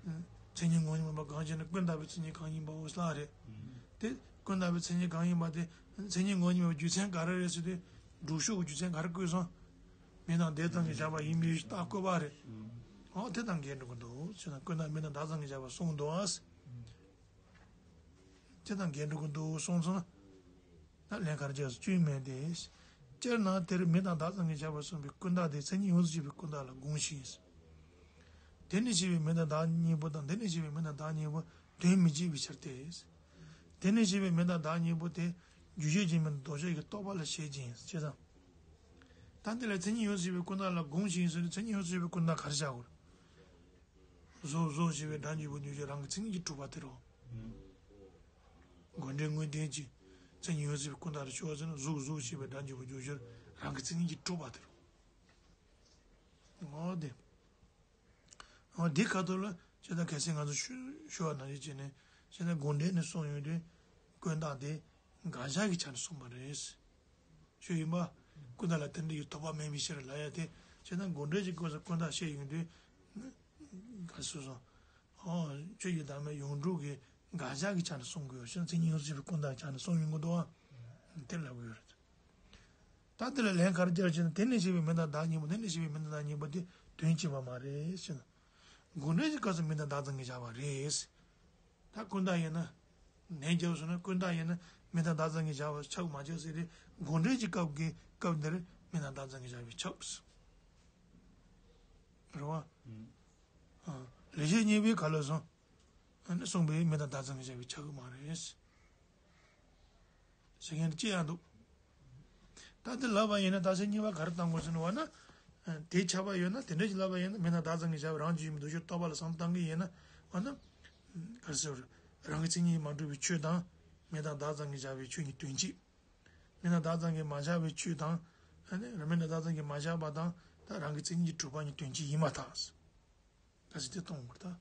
མཚན་ཉིད་ངོ་བོ་ཉིད་མིན་པ་གང་ཞེ་ན་ཀུན་བརྟགས་པའི་མཚན་ཉིད་གང་ཡིན་པའོ་ལབ་རེད། དེ་ཀུན་བརྟགས་པའི་མཚན་ཉིད་གང་ཡིན་པ་དེ་མཚན་ཉིད་ངོ་བོ་ཉིད་མིན་པའི་རྒྱུ་མཚན་ག་རེ་རེད་ཟེར་དུས་སྒྲུབ་ཕྱོགས་ཀྱི་རྒྱུ་མཚན་ག་རེ་བཀོད་སོང་། མེ་དང་དེ་ཙམ་གྱིས་བཞག་པ་ཡིན་པའི་རྟགས་བཀོད་པ་རེད། འོ་དེ་དང་འགལ་འགྲོ་གི་འདུག་ཅེ་ན་ཀུན་བརྟགས་མེ་དང་བདག་ཙམ་གྱིས་བཞག་པ་གསུངས་འདུག་ཨ། དེ་དང་འགལ་འགྲོ་གི་འདུག་གསུངས་སོང་ན། ད་ལན་ག་རེ་བྱས་སོ་བཅུད་མེད་དེ། སྤྱིར་ན་དེར་མེ་དང་བདག་ཙམ་གྱིས་བཞག་པ་གསུངས་པའི་ཀུན་བརྟགས་དེ་མཚན་ཉིད་ཡོངས་སུ་གཅོད་པའི་ཀུན་བརྟགས་ལ་དགོངས་ཤིང་། དེ་ནས་སྐྱེས་པའི་མེ་དང་བདག་གཉིས་པོ་དང་དེ་ནས་སྐྱེས་པའི་མེ་དང་བདག་གཉིས་པོ་དོན་མི་གཅིག་པའི་ཕྱིར་ཏེ། དེ་ནས་སྐྱེས་པའི་མེ་དང་བདག་གཉིས་པོ་དེ་རྒྱུ་ཤེས་ཀྱི་མིན་ལྡོག་ཕྱོགས་ཀྱི་རྟོག་པ་ལ་བྱེད་ཅིང་ཅེས་དང་། ད་འདི་ལ་མཚན་ཉིད་ཡོངས་སུ་གཅོད་པའི་ཀུན་བརྟགས་ལ་དགོངས་ཤིང་ཟེར་ན་མཚན་ཉིད་ཡོངས་སུ་གཅོད་པའི་ཀུན་བརྟགས་ག་རེ་བྱ་དགོས། གཟུགས་གཟུགས་ཞེས་པའི་སྒྲ་འཇུག་པའི་རྒྱུ་ཤེས་རང་གི་མཚན་ཉིད་ཀྱིས་གྲུབ་པ་དེ་རོ། དགོངས་འགྲེལ་དངོས་བསྟན་གྱི་མཚན་ཉིད་ཡོངས་སུ་གཅོད་པའི་ཀུན་བརྟགས་ལ་ཕྱོགས་ཟེར་ན་གཟུགས་གཟུགས་ཞེས་པའི་སྒྲ་འཇུག་པའི་རྒྱུ་ཤེས་རང་གི་མཚན་ཉིད་ཀྱིས་གྲུབ་པ་དེ་རོ། འོ་དེ། འོ་དེ་ཁ་ཐུག་ལ་ཇི་ལྟར་གལ་སྲིད་ང་ཚོ་ཞུ་ཞུ་བ་ནང་བཞིན་བྱས་ནས་ཇི་ལྟར་དགོངས་འགྲེལ་ནས་གསུངས་ཡོང་དུས་ཀུན་བརྟགས་དེ་དགག་བྱ་གི་ཆ་ནས་གསུངས་པ་རེད། ཞུ་ཡིན་པ། ཀུན་བརྟགས་ལ་དེ་འདྲ་ཡི་དོགས་པ་མེད་པའི་ཕྱིར་ལབ་ཡ་དེ་ཇི་ལྟར་དགོངས་འགྲེལ་གྱི་སྐབས་སུ་ཀུན་བརྟགས་བཤད་ཡོང་དུས། ག་སོ་སོ། ཨོ། ཆོས་ཀྱི་བདག་མེད་ཡོངས་གྲུབ་ཀྱི་དགག་བྱ་གི་ཆ་ནས་གསུང་དགོས་ཤིང་མཚན་ཉིད་ཡོངས་སུ་གཅོད་པའི་ཀུན་བརྟགས་ཀྱི་ཆ་ནས་གསུང་ཡོང་གི་འདུག་ཨ། དེ་ལབ་དགོས་རེད། ད་དེ་ལ་ལན་ག་རེ་རྒྱག་ཅེ་ན་དེ་ནས་སྐྱེས་པའི་མེ་དང་བདག་གཉིས་པོ་དེ་ནས་སྐྱེས་པའི་མེ་དང་བདག་གཉིས་པོ་དེ་དོན་གཅིག་པ་མ་རེད་ཟེར་ན། དགོངས་འགྲེལ་གྱི་སྐབས་སུ་མེ་དང་བདག་ཙམ་གྱིས་བཞག་པ་རེད། ད་ཀུན་བརྟགས་ཡིན་ན། ནན་རྒྱབ་སོང་ན་ཀུན་བརྟགས་ཡིན་ན་མེ་དང་བདག་ཙམ་གྱིས་བཞག་པ་ཁྱབ་མ་ཁྱབ་ཟེར་རེད། དགོངས་འགྲེལ་གྱི་སྐབས་ཀྱི་སྐབས་འདིར་མེ་དང་བདག་ཙམ་གྱིས་བཞག་པས་ཁྱབ། རེད་བ། ཨ། ལེགས་བཤད་སྙིང་པོའི་ག་ལ་སོང་། ཨ་ནི་གསུངས་པའི་མེ་དང་བདག་ཙམ་གྱིས་བཞག་པས་ཁྱབ་ཀྱི་མ་རེད། ཟེར་མཁན་ཅི་ཡང་འདུག་ད་འདི་ལབ་པ་ཡིན་ན་རྟགས་གསལ་གཉིས་པ་ག་རེ་བཏང་དགོས་ཟེར་ན་བ་ན། དེ་ཁྱབ་པ་ཡོད་ན་དེ་འདྲ་ཞིག་ལབ་པ་ཡིན་ན་མེ་དང་བདག་ཙམ་གྱིས་བཞག་པའི་རང་རྒྱུད་ཡིན་མིན་འདུ་ཤེས་རྟོག་པ་ལ་བསམ་བློ་བཏང་གི་ཡིན་ན་བ་ན། ག་རེ་ཟེར། རང་གི་མཚན་ཉིད་མ་གྲུབ་པའི་ཆོས་དང་། མེ་དང་བདག་ཙམ་གྱིས་བཞག་པའི་ཆོས་གཉིས་དོན་གཅིག་མེ་དང་བདག་ཙམ་གྱིས་མ་བཞག་པའི་ཆོས་དང་། ཨ་ནི་མེ་དང་བདག་ཙམ་གྱིས་མ་བཞག་པ་དང་ད་རང་གི་མཚན་ཉིད་ཀྱིས་གྲུབ་པ་གཉིས་དོན་གཅིག་ཡིན་མ་ཐག་ད་ཅི་དེ་གཏོང་དགོས་ད།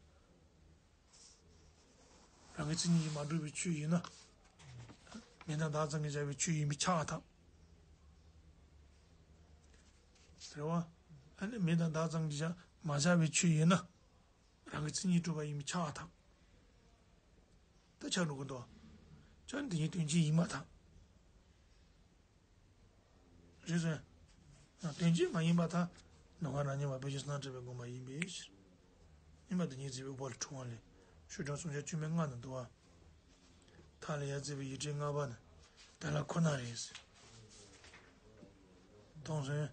རང་གི་མཚན་ཉིད་ཀྱིས་མ་གྲུབ་པའི་ཆོས་ཡིན་ན། མེ་དང་བདག་ཙམ་གྱིས་བཞག་པའི་ཆོས་ཡིན་པས་ཁྱབ་པར་ཐལ། རེད་བ། ཨ་ནི་མེ་དང་བདག་ཙམ་གྱིས་བཞག་མ་བཞག་པའི་ཆོས་ཡིན་ན། རང་གི་མཚན་ཉིད་གྲུབ་པ་ཡིན་པས་ཁྱབ་པར་ཐལ། ད་ཆ་འགྲོ་གི་འདུག་ཁྱོད་དེ་ཉིད་དོན་གཅིག་ཡིན་མ་ཐག་རེད་ཟེར། དོན་གཅིག་མ་ཡིན་པར་ཐལ། ནམ་མཁའ་རང་ཉིད་མ་བུ་ཆེན་གསང་སྔགས་ཕྲེང་བའི་དགོངས་པ་ཡིན་པའི་ཕྱིར། ཉི་མ་དེ་ཉིད་བརྩེ་བའི་དབུ་ལ་འཁྲུངས་པ་ལས། ཆོས་སྐྱོང་སྲུང་བྱ་བཅོས་མའི་སྔགས་ནི་འདུ་བ། མཐའ་ལ་ཡར་བརྩེགས་པའི་ཡིག་ཕྲེང་ལྔ་པ་ནི། དེ་ལ་ཁོ་ན་རེད། མཐོང་སོང་།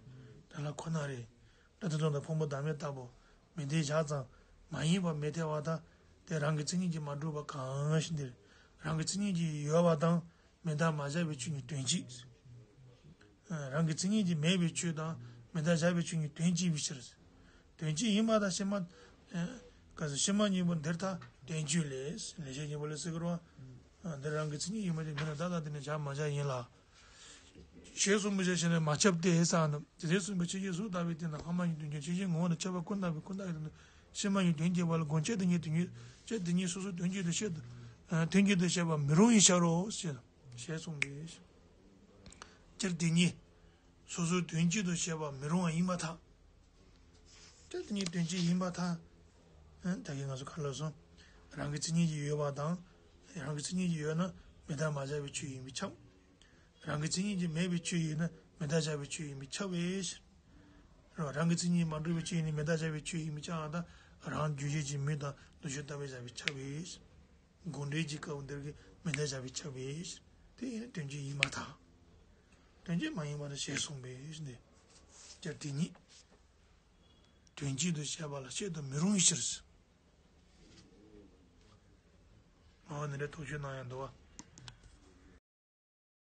དེ་ལ་ཁོ་ན་རེད། སྒྲ་དེ་དོན་དང་ཕུང་པོ་བདག་མེད་ལྟ་བུ། མེ་དེས་བཞག་ཙམ་མ་ཡིན་པ་མི་འཐད་པར་ཐལ། དེ་རང་གི་མཚན་ཉིད་ཀྱིས་མ་གྲུབ་པ་གང་ཞིག་འདིར། རང་གི་མཚན་ཉིད་ཀྱིས་ཡོད་པ་དང་མེ་དང་མ་བཞག་པའི་ཆོས་གཉིས་དོན་གཅིག་རང་གི་མཚན་ཉིད་ཀྱིས་མེད་པའི་ཆོས་དང་ མི་རྟག་བཞག་པའི་ཆོས་ཉིད་དོན་གཅིག་པའི་ཕྱིར། དོན་གཅིག་ཡིན་པར་ཐལ། ཕྱི་མ། ཨེ། ག་ས་ཕྱི་མ་གཉིས་པོ་འདིར་ཐལ། དོན་གཅིག་ལས། ལེགས་བཤད་སྙིང་པོ་ལས་ཟེར་གི་རེད་བ། འདིར་རང་གི་མཚན་ཉིད་ཡིན་པ་དེ་མི་རྟག་བདག་དང་དེ་ནི་བཞག་མ་བཞག་ཡིན་ལ། ཞེས་གསུངས་པའི་ཕྱིར་ཞེ་ན་མ་ཁྱབ་སྟེ་ཟེར་ན། དེ་ལྟར་གསུངས་པའི་ཕྱིར་ཞེས་སུ་བཏགས་པའི་དེ་ནི་སྔ་མ་ཉིད་དོན་གཅིག་ཕྱིར་ཞེས་ངོ་བོ་ནི་ཁྱབ་པ་ཀུན་བཏགས་པའི་ཀུན་བཏགས་ཡིན་ནོ། ཕྱི་མ་ཉིད་དོན་གཅིག་པ་ལ་དགོངས། སྤྱིར་དེ་གཉིས། སྤྱིར་དེ་གཉིས་སོ་སོར་དོན་གཅིག་ཏུ་བཤད། དོན་གཅིག་ཏུ་བཤད་པ་མི་རུང་བའི་ཕྱིར་རོ། ཞེས་གསུངས་ཏེ། སྤྱིར་དེ་གཉིས་སོ་སོར་དོན་གཅིག་ཏུ་བཤད་པ་མི་རུང་བ་ཡིན་པར་ཐལ། སྤྱིར་དེ་གཉིས་དོན་གཅིག་ཡིན་པར་ཐལ། ད་གིན་ང་ཚོ་ག་རེ་ལབ་སོང་། རང་གི་མཚན་ཉིད་ཀྱིས་ཡོད་པ་དང་། རང་གི་མཚན་ཉིད་ཀྱིས་ཡོད་ན་མི་རྟག་མ་བཞག་པའི་ཆོས་ཡིན་པས་ཁྱབ། རང་གི་མཚན་ཉིད་ཀྱིས་མེད་པའི་ཆོས་ཡིན་ན་མི་རྟག་བཞག་པའི་ཆོས་ཡིན་པས་ཁྱབ་པས། རང་གི་མཚན་ཉིད་མ་གྲུབ་པའི་ཆོས་ཡིན་ན་མི་རྟག་བཞག་པའི་ཆོས་ཡིན་པས་ཁྱབ་པ་དང་། རང་རྒྱུ་གཞན་གྱི་མིང་དང་འདུ་ཤེས་ལྟ་བས་བཞག་པས་ཁྱབ་པས། དགོངས་འགྲེལ་གྱི་སྐབས་འདིར་གྱི་མི་རྟག་བཞག་པས་ཁྱབ་པས། དེ་ཡིན་ན་དོན་གཅིག་ཡིན་པར་ཐལ། དོན་གཅིག་མ་ཡིན་པར་ཞེས་གསུངས་པས་ནི། སྤྱིར་དེ་གཉིས་དོན་གཅིག་ཏུ་བཤད་པ་ལ་བཤད་དུ་མི་རུང་བའི་ཕྱིར། འོ་ནི་རེ་ཐོག་ཆོད་གནང་ཡང་འདུག་བ།